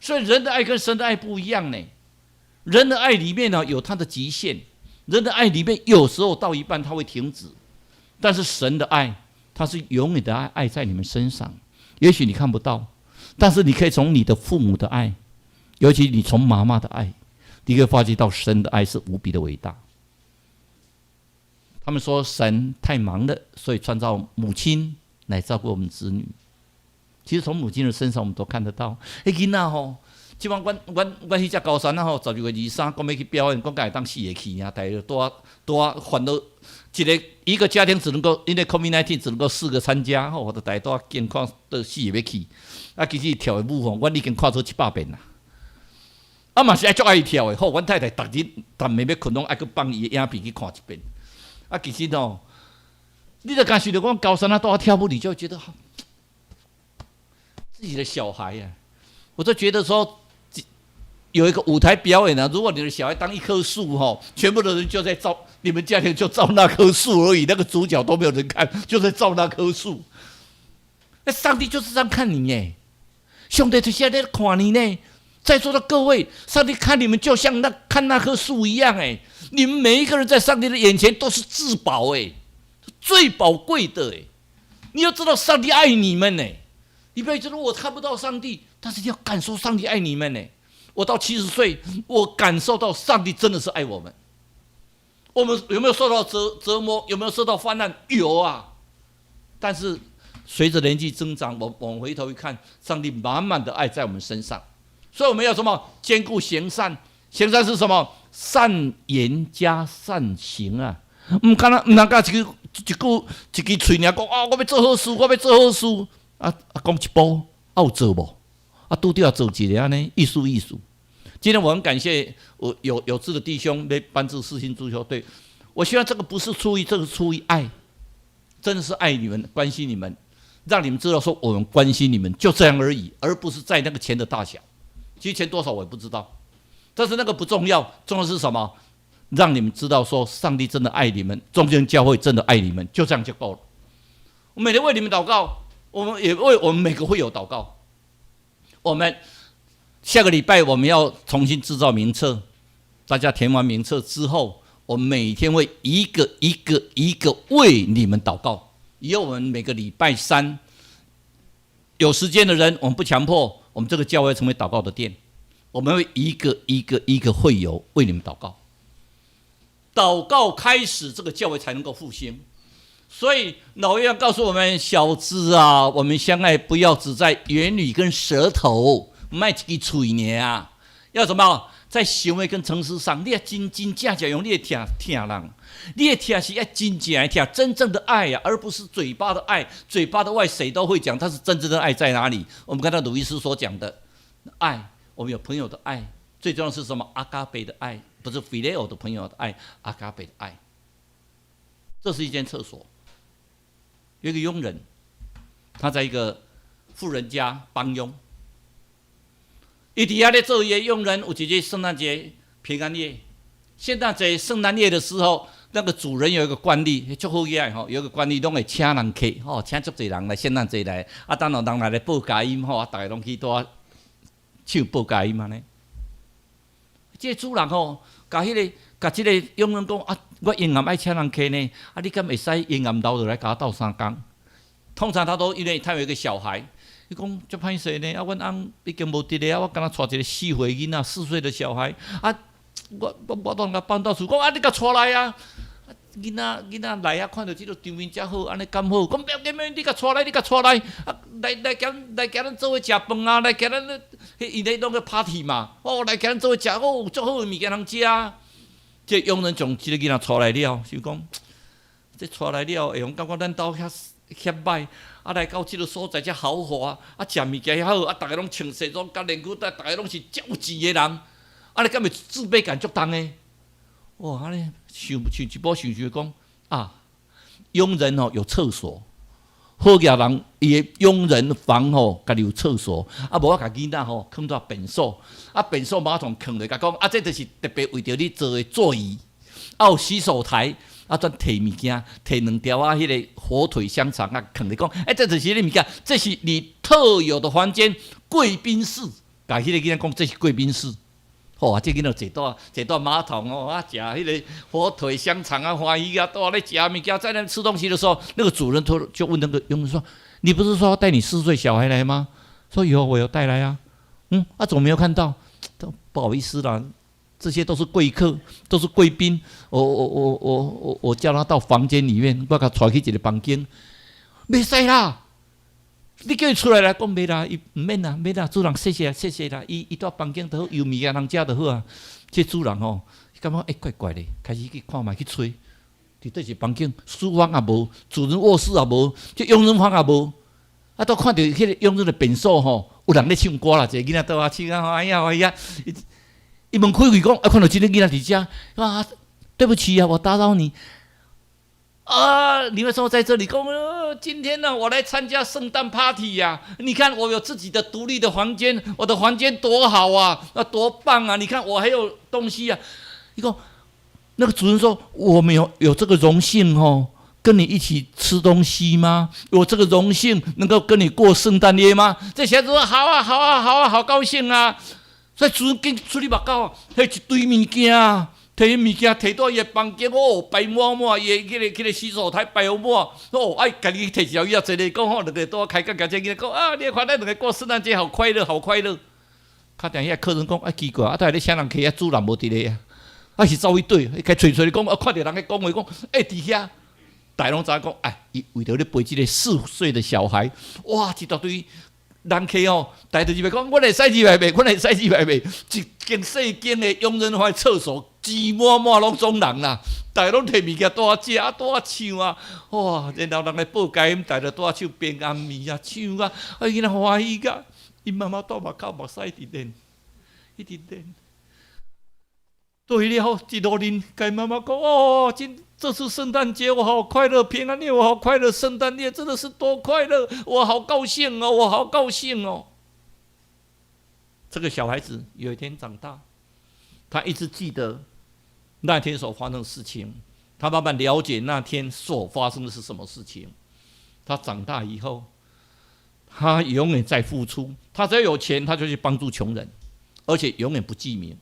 Speaker 2: 所以人的愛跟神的愛不一樣呢。人的愛裡面呢，有它的極限，人的愛裡面有時候到一半它會停止，但是神的愛，它是永遠的愛，愛在你們身上。也許你看不到，但是你可以從你的父母的愛，尤其你從媽媽的愛，你可以發覺到神的愛是無比的偉大。他們說神太忙了，所以創造母親來照顧我們子女。其實從母親的身上，我們都看得到。彼囡仔吼，這擺阮阮阮彼隻高山啊吼，12月23講欲去表演，講敢會當四個去啊，大家拄仔拄仔煩惱，一个一個家庭只能夠，因為 COVID-19 只能夠四個參加吼，就大家拄仔見看倒四個欲去。啊，其實跳的舞吼，阮已經看做700遍啦。啊嘛是愛足愛跳的，好，阮太太逐日逐暝欲睏攏愛閣放伊的影片去看一遍。啊，其實吼，你著感受著講高山啊，拄仔跳舞，你就會覺得自己的小孩啊，我都覺得說，有一個舞台表演啊，如果你的小孩當一棵樹吼，全部的人就在照你們家庭就照那棵樹而已，那個主角都沒有人看，就在照那棵樹。那上帝就是這樣看你耶，上帝就是按呢看你呢。在座的各位，上帝看你們就像那看那棵樹一樣，哎，你們每一個人在上帝的眼前都是至寶，哎，最寶貴的，哎，你要知道上帝愛你們呢。你不要覺得我看不到上帝，但是你要感受上帝愛你們呢。我到70歲，我感受到上帝真的是愛我們。我們有沒有受到折磨？有沒有受到患難？有啊。但是隨着年紀增長，我往回頭一看，上帝滿滿的愛在我們身上。所以我們要什麼？堅固行善。行善是什麼？善言加善行啊！毋敢若毋通共一句一句一支喙爾講啊！我欲做好事，我欲做好事。啊啊，講一步啊有做無？啊，拄著也做一个按呢，意思意思。今天我很感謝我有志的弟兄來幫助四星足球隊。我希望這個不是出於這個，出於愛，真的是愛你們，關心你們，讓你們知道說我們關心你們，就這樣而已，而不是在那個錢的大小。其實錢多少我也不知道，但是那個不重要，重要是什麼？讓你們知道說上帝真的愛你們，中間教會真的愛你們，就這樣就夠了。我每天為你們禱告，我們也為我們每個會友禱告。我們下個禮拜我們要重新製造名冊，大家填完名冊之後，我們每天會一個一個一個為你們禱告。以後我們每個禮拜三有時間的人，我們不強迫，我們這個教會成為禱告的殿，我們會一個一個一個會友為你們禱告。禱告開始，這個教會才能夠復興。所以老約翰告訴我們：小子啊，我們相愛不要只在言語跟舌頭，莫一支喙爾啊，要什麼？在行為跟誠實上，你欲真真正正用你的疼疼人，你的疼是欲真正的疼，真正的愛啊，而不是嘴巴的愛。嘴巴的愛誰都會講，但是真正的愛在哪裡？我們看到魯醫師所講的愛，我們有朋友的愛，最重要是什麼？阿嘎貝的愛，不是菲雷歐的朋友的愛，阿嘎貝的愛。這是一間廁所，有一個傭人，他在一個富人家幫傭。伊佇遐咧做伊的傭人，有一日聖誕節平安夜，聖誕節聖誕夜的時候，那個主人有一個慣例，足好額吼，有一個慣例，攏會請人客吼，請足濟人來聖誕節來，啊，等予人來咧報佳音吼，啊，逐家攏去拄唱報佳音按呢。這個主人吼，共彼個共這個傭人講啊，我永遠愛請人客呢，啊，你敢會使永遠留落來共我鬥相共？通常他都因為他有一個小孩。伊講足歹勢呢，啊，阮翁已經無佇咧啊，我敢若帶一個4歲囡仔，4歲的小孩，啊，我當共放到厝，講啊，你共帶來啊，囡仔來啊，看著這个場面遮好，按呢敢好？講欲緊欲緊，你共帶來，你共帶來，啊，來來共來共咱做伙食飯啊，來共咱彼𪜶咧攏咧 party 嘛，哦，來共咱做伙食哦，足好的物件通食。這個傭人將這個囡仔帶來了，想講，這帶來了會用感覺咱兜遐遐歹。啊，來到這个所在遮豪華，啊，食物件遐好，啊，逐家攏穿西裝，佮連褲，逐家攏是遮有錢的人，啊，你敢會自卑感足重的？哇，按呢想想一步想想講啊，傭人吼有廁所，好額人伊的傭人房吼，家己有廁所，啊，無我共囡仔吼囥佇便所，啊，便所馬桶囥咧，共講啊，這就是特別為著你做的座椅，啊，有洗手台，啊，轉提物件，提兩條仔，彼个火腿香腸啊，囥咧講，欸，這就是你物件，這是你特有的房間，貴賓室。共彼个囡仔講，這是貴賓室。吼啊，這囡仔坐佇坐佇馬桶哦，啊，食彼个火腿香腸啊，歡喜啊，佇咧食物件，在那吃東西的時候，那個主人突就問那個傭人說：“你不是說要帶你4歲小孩來嗎？”說有，我有帶來啊。嗯，啊，怎麼沒有看到？不好意思啦，這些都是貴客，都是貴賓。我叫他到房間裡面，我共𤆬去一个房間，袂使啦。你叫伊出來啦，講袂啦，伊毋免啦，免啦，主人謝謝啊，謝謝啦。伊伊蹛房間就好，有物件通食就好啊。這主人吼，感覺欸怪怪的，開始去看覓去揣，佇佗一房間，書房也無，主人臥室也無，這傭人房也無。啊，都看著彼个傭人的便所吼，有人咧唱歌啦，一个囡仔佇遐唱啊，哎呀哎呀，伊門開開講，啊，看著這個囡仔佇遮，啊，對不起啊，我打擾你。啊！你為什麼在這裡？講，今天呢，我來參加聖誕 party 呀！你看我有自己的獨立的房間，我的房間多好啊，那多棒啊！你看我還有東西啊。伊講，那個主人說，我們有這個榮幸哦，跟你一起吃東西嗎？有這個榮幸能夠跟你過聖誕夜嗎？這小子說好啊，好啊，好啊，好高興啊！所以主人緊出去目口，彼一堆物件。提物件提到伊的房間，哦，擺滿滿，伊的彼个洗手台擺好滿，哦，愛家己提一條椅仔坐咧，講吼，兩个拄仔開講，共這囡仔講啊，你看咱兩个過聖誕節好快樂，好快樂。較定遐客人講啊奇怪，啊，佇咧請人客啊，主人無佇咧啊，啊是走去佗，伊共揣揣咧講，啊，看著人咧講話講，欸，佇遐，大家攏知影講，哎，伊為著咧陪這个4歲的小孩，哇，一大堆人客哦，大家入來講，阮會使入來袂？阮會使入來袂？一間細間的傭人房廁所，擠滿滿攏總人啦，大家攏提物件佇遐食啊，佇遐唱啊，哇！然後人來報佳音，大家佇遐唱平安暝啊，唱啊，啊囡仔歡喜甲，𪜶媽媽蹛目口目屎一直流，一直流。對了，一路恁共媽媽講哦，今這次聖誕節我好快樂，平安夜我好快樂，聖誕夜真的是多快樂，我好高興哦，我好高興哦。這個小孩子有一天長大，他一直記得那天所發生的事情，他慢慢了解那天所發生的是什麼事情。他長大以後，他永遠在付出，他只要有錢，他就去幫助窮人，而且永遠不記名。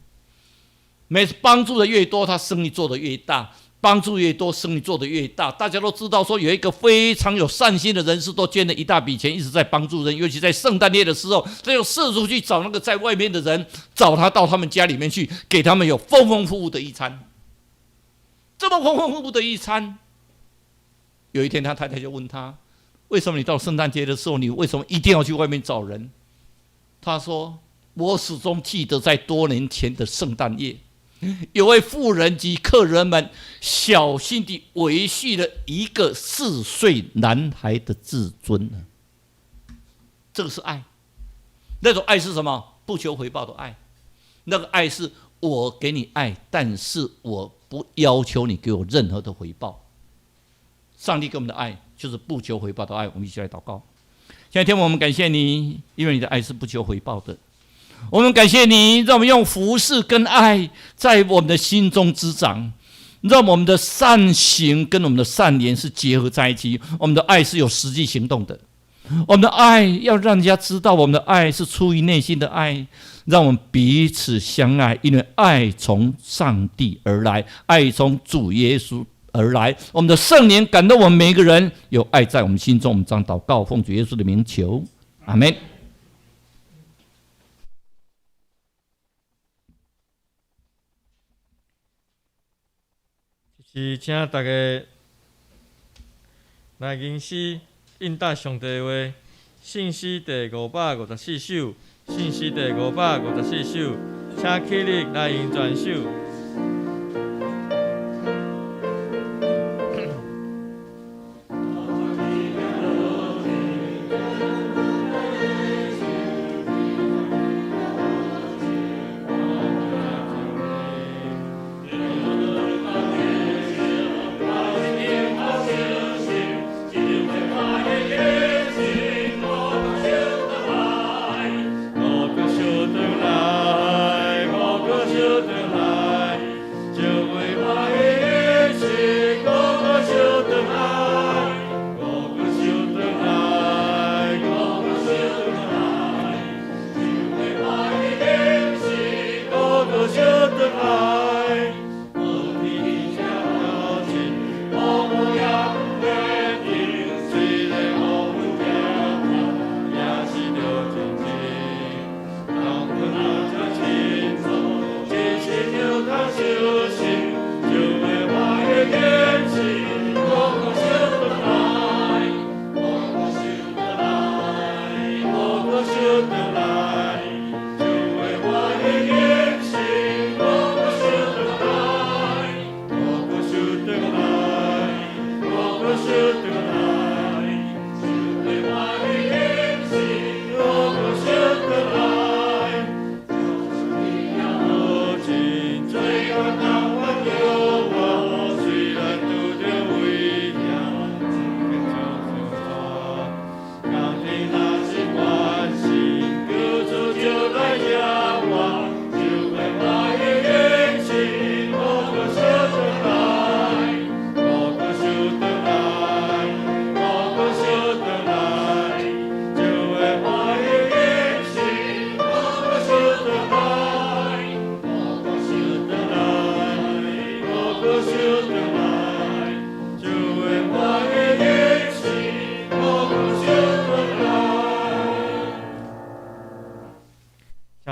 Speaker 2: 每次幫助的越多，他生意做得越大；幫助越多，生意做得越大。大家都知道，說有一個非常有善心的人士，都捐了一大筆錢，一直在幫助人。尤其在聖誕夜的時候，他就四處去找那個在外面的人，找他到他們家裡面去，給他們有豐豐富富的一餐。這麼豐豐富富的一餐，有一天他太太就問他：為什麼你到聖誕節的時候，你為什麼一定要去外面找人？他說：我始終記得在多年前的聖誕夜。有位婦人及客人們小心地維繫了一個4歲男孩的自尊。這個是愛，那種愛是什麼？不求回報的愛。那個愛是我給你愛，但是我不要求你給我任何的回報。上帝給我們的愛就是不求回報的愛。我們一起來禱告。現在天父，我們感謝你，因為你的愛是不求回報的。我們感謝你，讓我們用服侍跟愛在我們的心中滋長，讓我們的善行跟我們的善言是結合在一起。我們的愛是有實際行動的，我們的愛要讓人家知道，我們的愛是出於內心的愛，讓我們彼此相愛，因為愛從上帝而來，愛從主耶穌而來。我們的聖靈感動我們每一個人，有愛在我們心中。我們這樣禱告，奉主耶穌的名求，阿門。
Speaker 1: 是，請大家來吟詩應答上帝話，聖詩第554首，聖詩第554首，請起立來吟全首。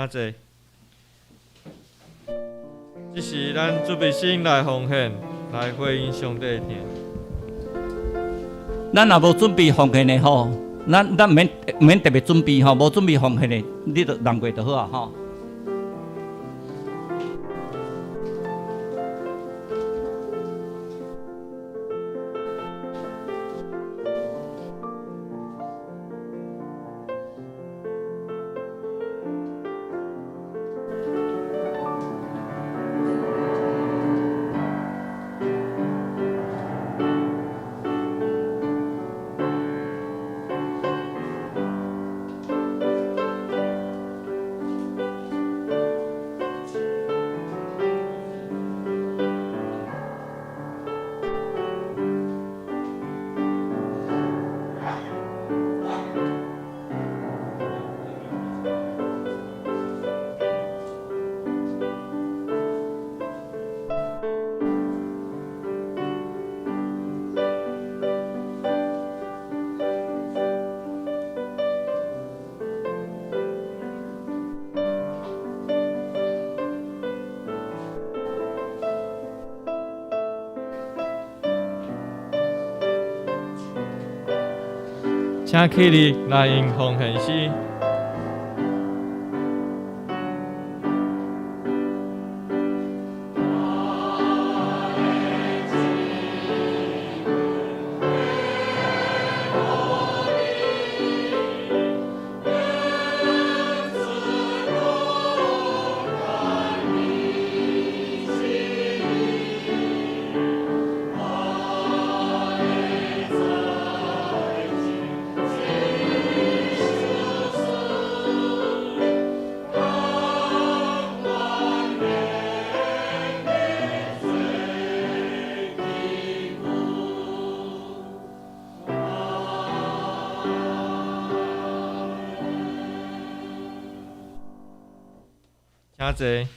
Speaker 1: 請坐。這是咱準備心來奉獻，來回應上帝的疼。
Speaker 2: 咱若無準備奉獻的吼，咱毋免特別準備吼，無準備奉獻的，你就讓過就好啊吼。
Speaker 1: 請起立來用奉獻詩。請坐。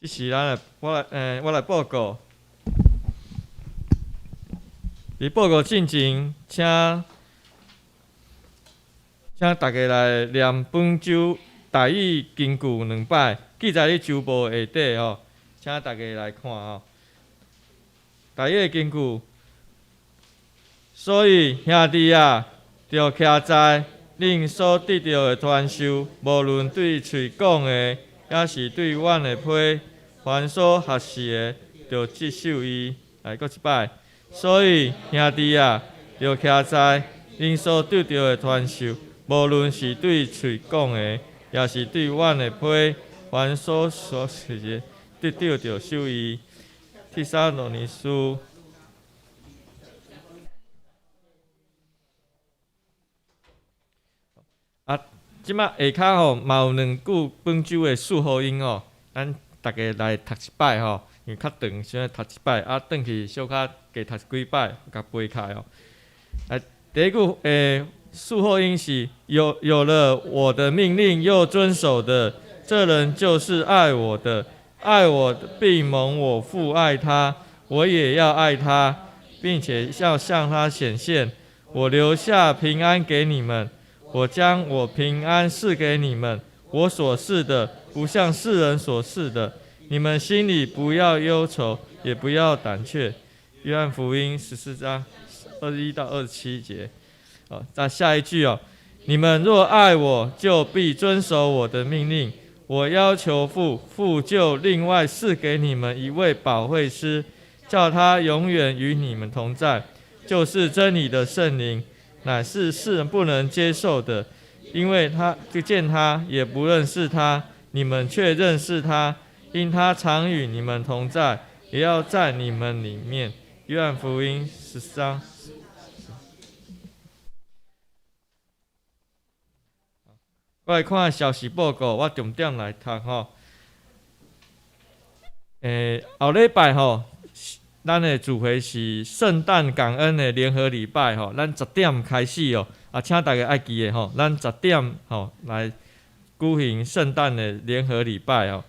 Speaker 1: 這是咱的，我來報告。佇報告進前，請大家來念本週台語金句兩擺，記載佇週報下底吼，請大家來看吼。台語金句。所以兄弟啊，著徛在恁所得著的傳授，無論對喙講的，抑是對阮的批，凡所學習的，著執守伊。來，閣一擺。所以兄弟啊，著徛在恁所得著的傳授，無論是對喙講的，抑是對阮的批，凡所學習的，得著守伊。帖撒羅尼書。啊，這擺下跤吼嘛有兩句本週的四福音吼，咱逐家來讀一擺吼，因為較長，先讀一擺，啊，轉去小可加讀幾擺，共背起來吼。來，第一句四福音是有了我的命令又遵守的，這人就是愛我的，愛我的必蒙我父愛他，我也要愛他，並且要向他顯現。我留下平安給你們。我將我平安賜給你們，我所賜的不像世人所賜的。你們心裡不要憂愁，也不要膽怯。約翰福音14章21到27節。哦，再下一句哦，你們若愛我，就必遵守我的命令。我要求父，父就另外賜給你們一位保惠師，叫他永遠與你們同在，就是真理的聖靈。乃是世人不能接受的，因為他不見他，也不認識他。你們卻認識他，因他常與你們同在，也要在你們裡面。約翰福音10章。我來看消息報告，我重點來讀吼。後禮拜吼，咱的聚會是聖誕感恩的聯合禮拜吼，咱10點開始哦，啊，請大家愛記得吼，咱10點吼來舉行聖誕的聯合禮拜哦。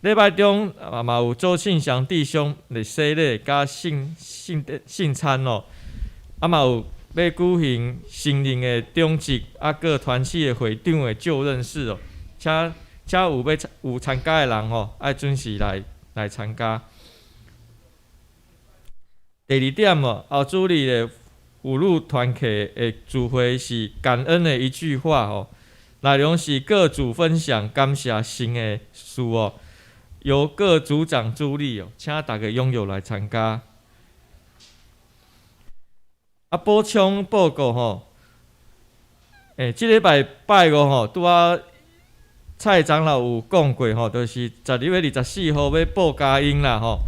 Speaker 1: 礼拜中啊嘛有周庆祥弟兄来洗礼佮圣圣圣餐哦，啊嘛有欲举行新任的长执啊，阁团契的会长的就任式哦，请请有欲有参加的人吼，爱准时来来参加。第二点哦，后主日的妇女团契的聚会是感恩的一句话哦，内容是各组分享感谢神的事哦，由各组长主理哦，请大家踊跃来参加。啊，补充报告吼，这礼拜拜五吼，拄仔蔡长老有讲过吼，就是12月24号欲报佳音啦吼。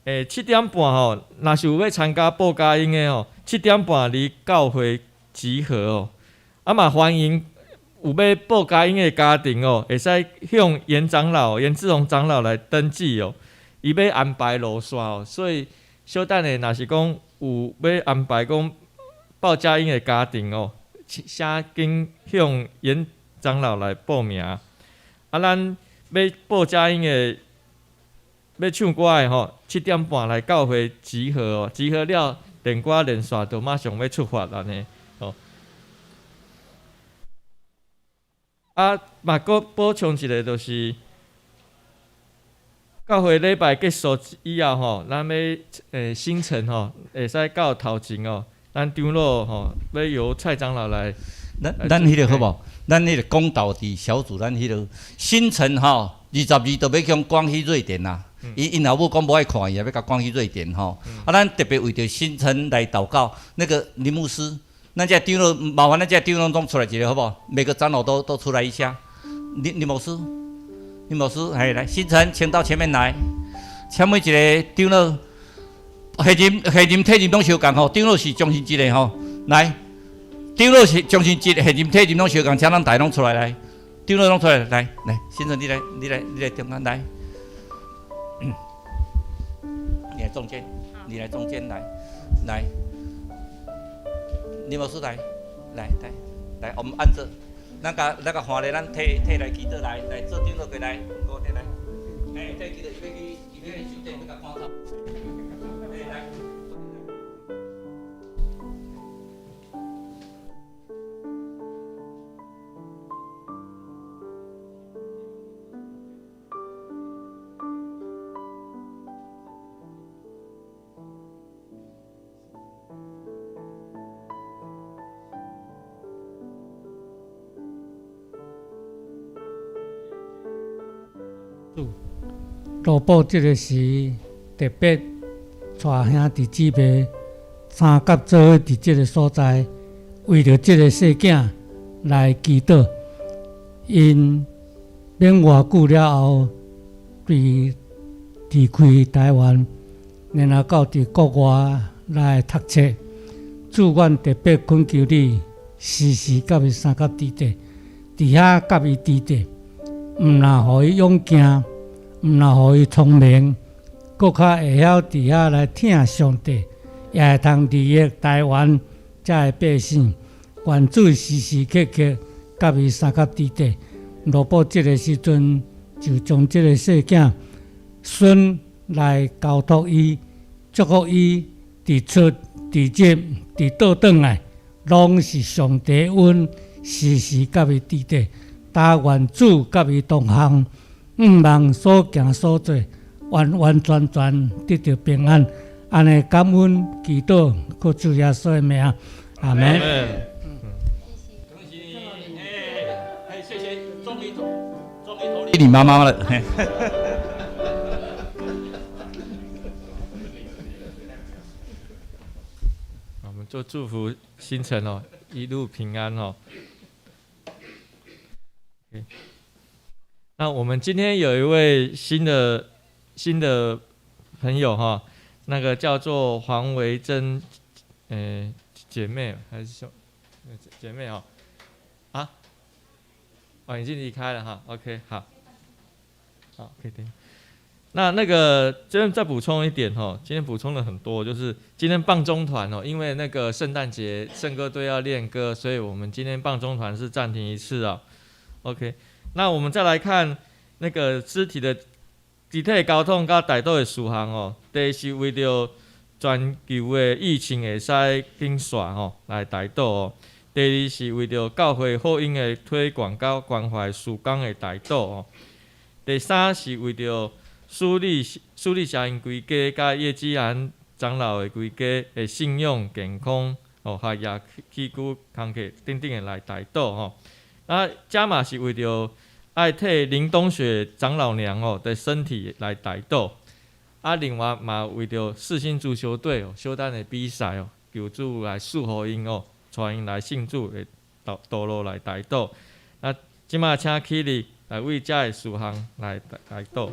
Speaker 1: 7点半吼，若是有欲参加报佳音的吼，七点半伫教会集合哦。啊嘛欢迎有欲报佳音的家庭哦，会使向严长老、严志宏长老来登记哦。伊欲安排路线哦，所以小等下若是讲有欲安排讲报佳音的家庭哦，写紧向严长老来报名。啊，咱欲报佳音的，欲唱歌的吼，七点半来教会集合哦，集合了练歌练煞，就马上欲出发按呢哦。啊，嘛阁补充一个，就是教会礼拜结束以后吼，咱欲新城吼，会使到头前哦，咱长老吼欲由蔡长老来。
Speaker 2: 咱咱彼个好无？咱彼个讲道伫小组，咱彼个新城吼，22就欲共赶去瑞典啦。伊𪜶老母讲无爱看伊，欲共赶去瑞典吼。啊，咱特别为著新城来祷告。那个林牧师，咱这长老麻烦咱这长老拢出来一个好无？每个长老都出来一下。林林牧师，林牧师，嘿，来，新城，请到前面来。请每一个长老，现任、现任、退任拢相仝吼。长老是终身制的吼，来，长老是终身制，现任、退任拢相仝，请咱大家拢出来来。长老拢出来，来来，新城你来，你来，你来中间来。你来中间，你来中间来，来，林牧师来，来来来，我们按着，咱共咱共换咧，咱退退来祈祷来，来做长老过来，五点来，哎，退祈祷，伊欲去，伊欲去酒店，欲共赶走。哎，来。
Speaker 4: 罗布这个时特别带兄弟姊妹三甲做伙伫这个所在，为著这个细囝来祈祷。𪜶免偌久了后，被离开台湾，然后到伫国外来读册。主阮特别恳求你，时时佮伊相佮伫咧，伫遐佮伊伫咧，毋若予伊勇健，毋若予伊聪明，阁较会晓伫遐来疼上帝，也会通利益台湾遮的百姓。愿主时时刻刻佮伊相佮伫咧。罗布这个时阵，就将这个细囝孙来交托伊，祝福伊伫出伫入伫倒转来，拢是上帝恩，时时佮伊伫咧。但愿主佮伊同行，向望所行所做，完完全全得著平安。按呢感恩祈祷，靠主耶稣的名，阿门。
Speaker 2: 恭喜你，哎，谢谢，终于终于脱离你妈妈了。
Speaker 1: 我们就祝福新城哦，一路平安哦。那我们今天有一位新的朋友哈，那个叫做黄维珍，姐妹还是兄姐妹哦？啊？哦，已经离开了哈。OK，好，好，可以停。那个这边再补充一点哈，今天补充了很多，就是今天棒中团哦，因为那个圣诞节圣歌队要练歌，所以我们今天棒中团是暂停一次啊。OK，那我们再来看那个肢体的肢體交通佮代禱的事項哦，第一是為著全球的疫情會使緊煞吼來代禱哦。第二是為著教會福音的推廣佮關懷事工的代禱哦。第三是為著蘇利蘇利霞𪜶規家佮葉志安長老的規家的信仰健康哦，學業起居工課等等的來代禱吼。啊，這嘛是為著愛替林東雪長老娘哦的身體來代禱。啊，另外嘛為著四星足球隊哦，小等的比賽哦，求主來賜予𪜶哦，帶𪜶來信主的道道路來代禱。啊，這馬請起立來為這个事項來代禱。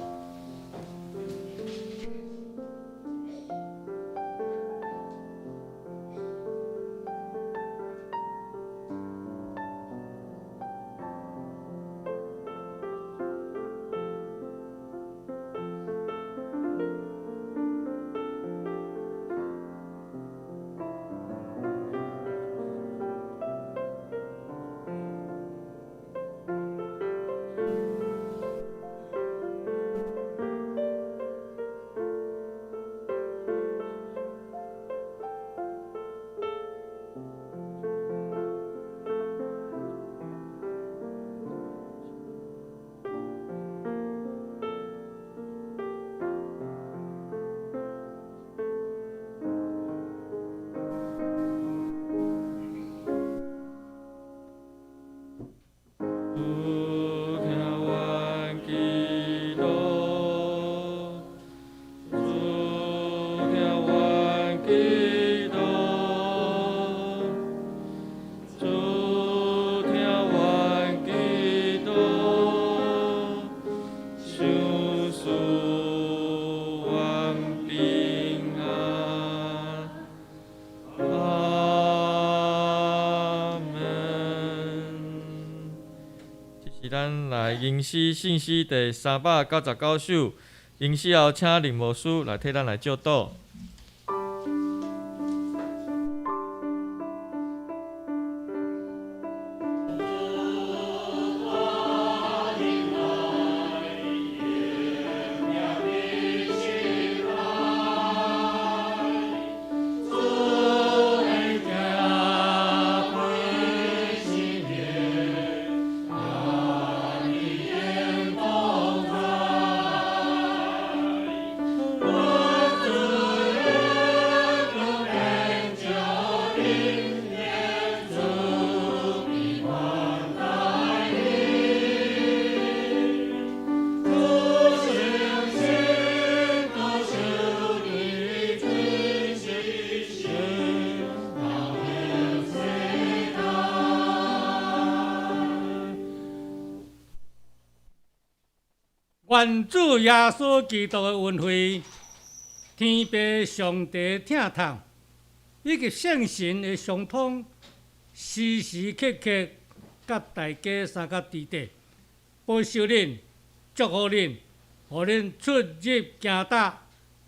Speaker 1: 主聽阮祈禱，主聽阮祈禱，主聽阮祈禱，賞賜阮平安。阿們。這是咱來吟詩信詩第399首，吟詩後請林牧師來替咱來祝禱。
Speaker 4: 願主耶穌基督的恩惠、天父上帝疼痛，以及聖神的相通，時時刻刻佮大家相佮佇底，保守恁，祝福恁，予恁出入行踏，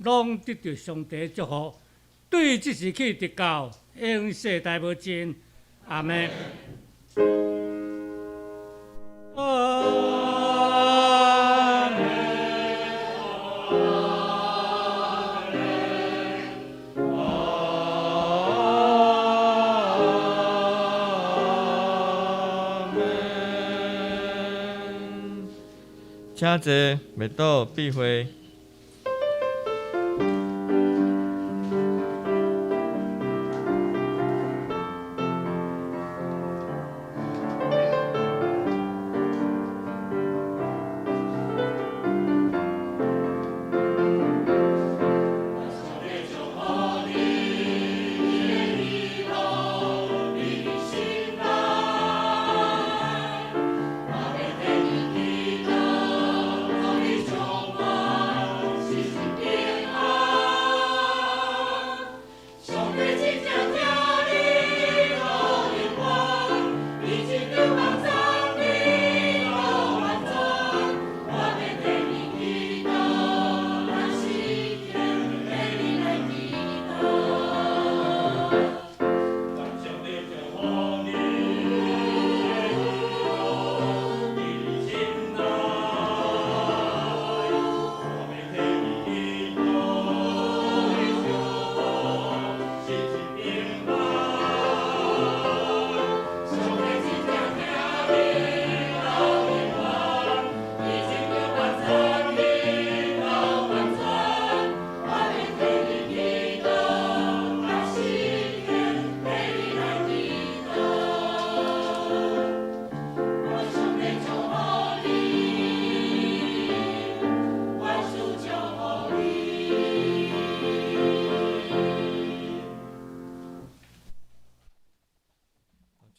Speaker 4: 攏得著上帝祝福。對這時起直到永世代無盡。阿們。阿們。
Speaker 1: 阿們。請坐，默禱閉會。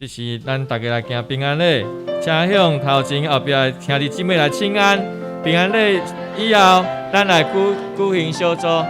Speaker 1: 這是咱大家來行平安禮，請向頭前後壁兄弟姊妹來請安。平安禮以後，咱來舉行小組。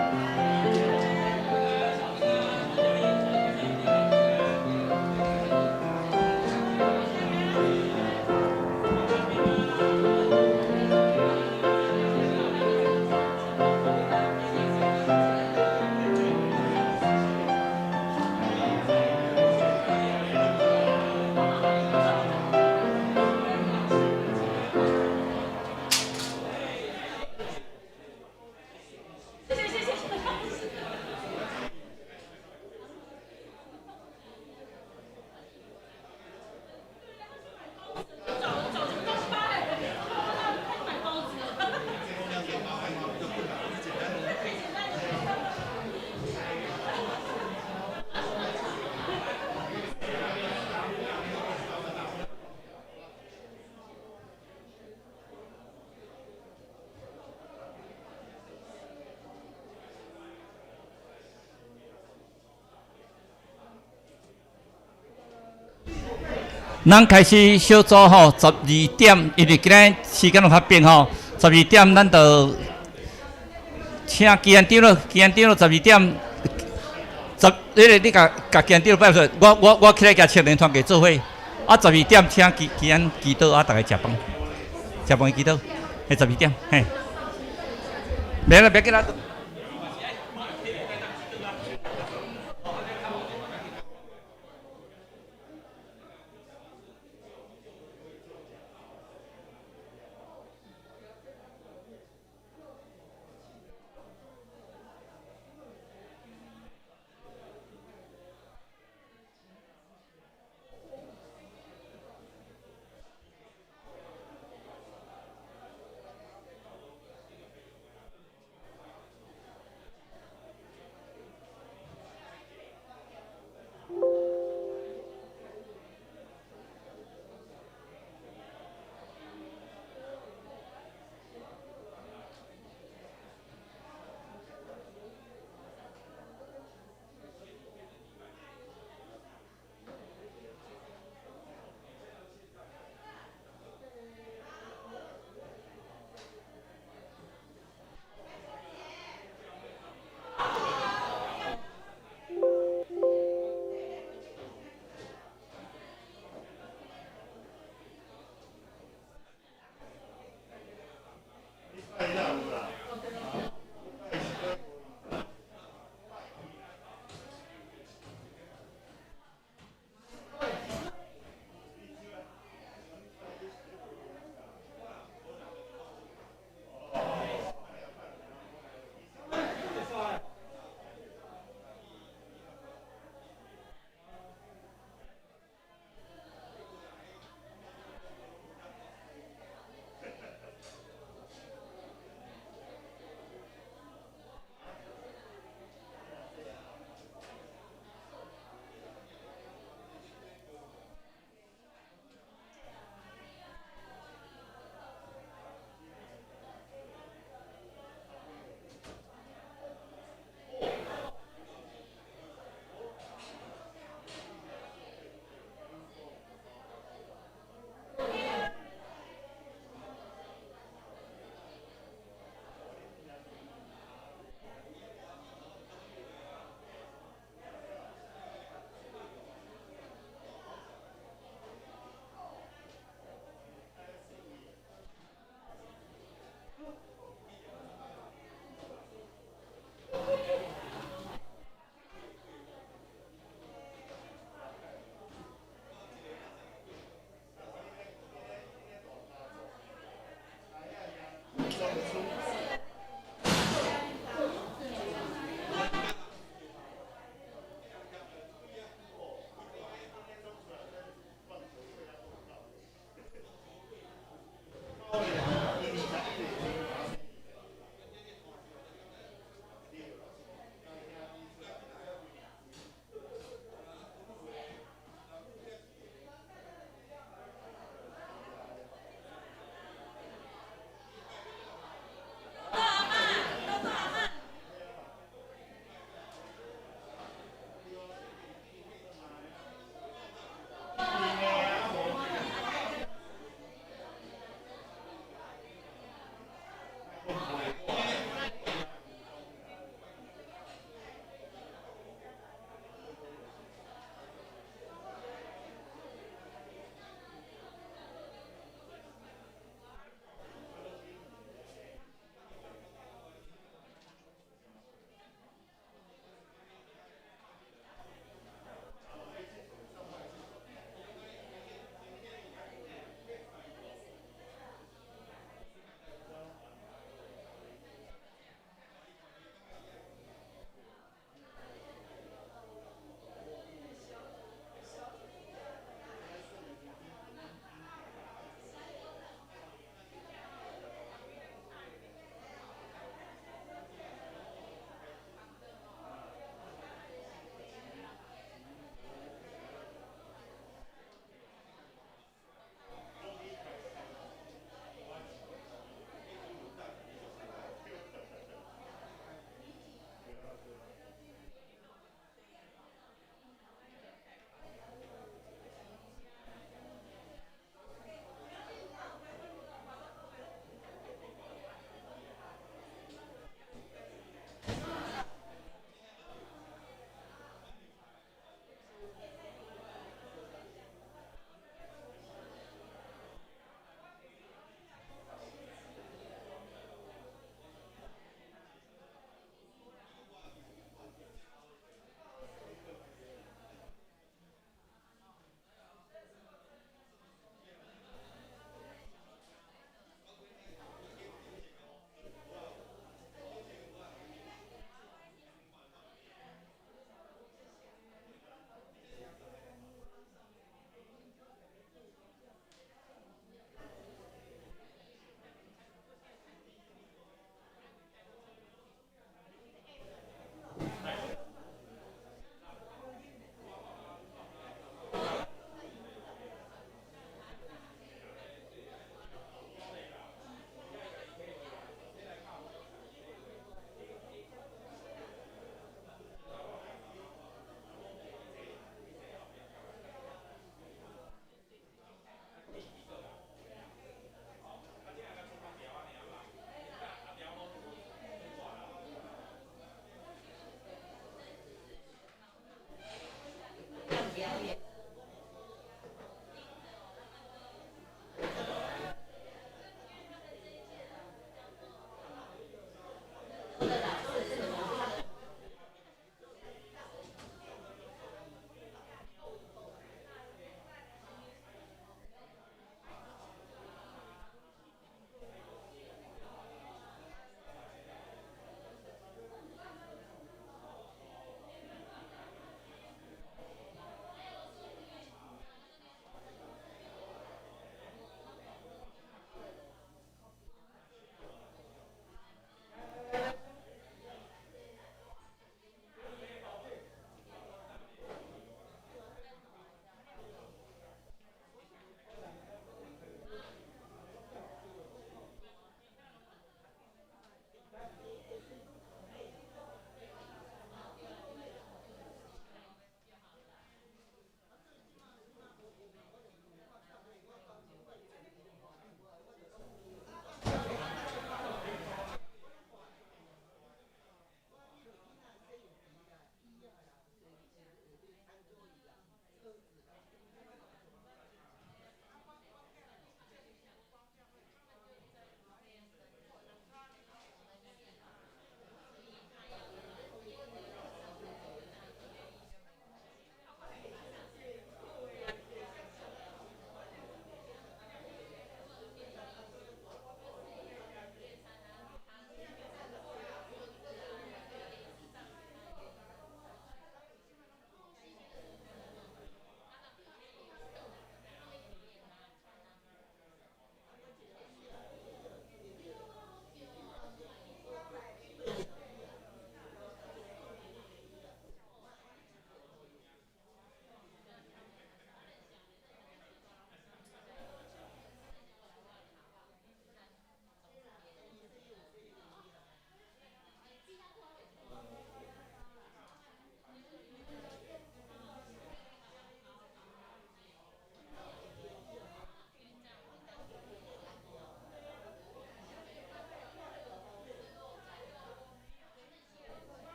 Speaker 2: 咱開始小組吼，十二點，因為今日時間有較變吼，十二點咱就請基安長老，基安長老十二點，十，迄個你共共基安長老拜託，我起來共青年團契做伙，啊，十二點請基安祈禱，啊，逐家食飯，食飯祈禱，彼十二點，嘿，免啦，別緊啦。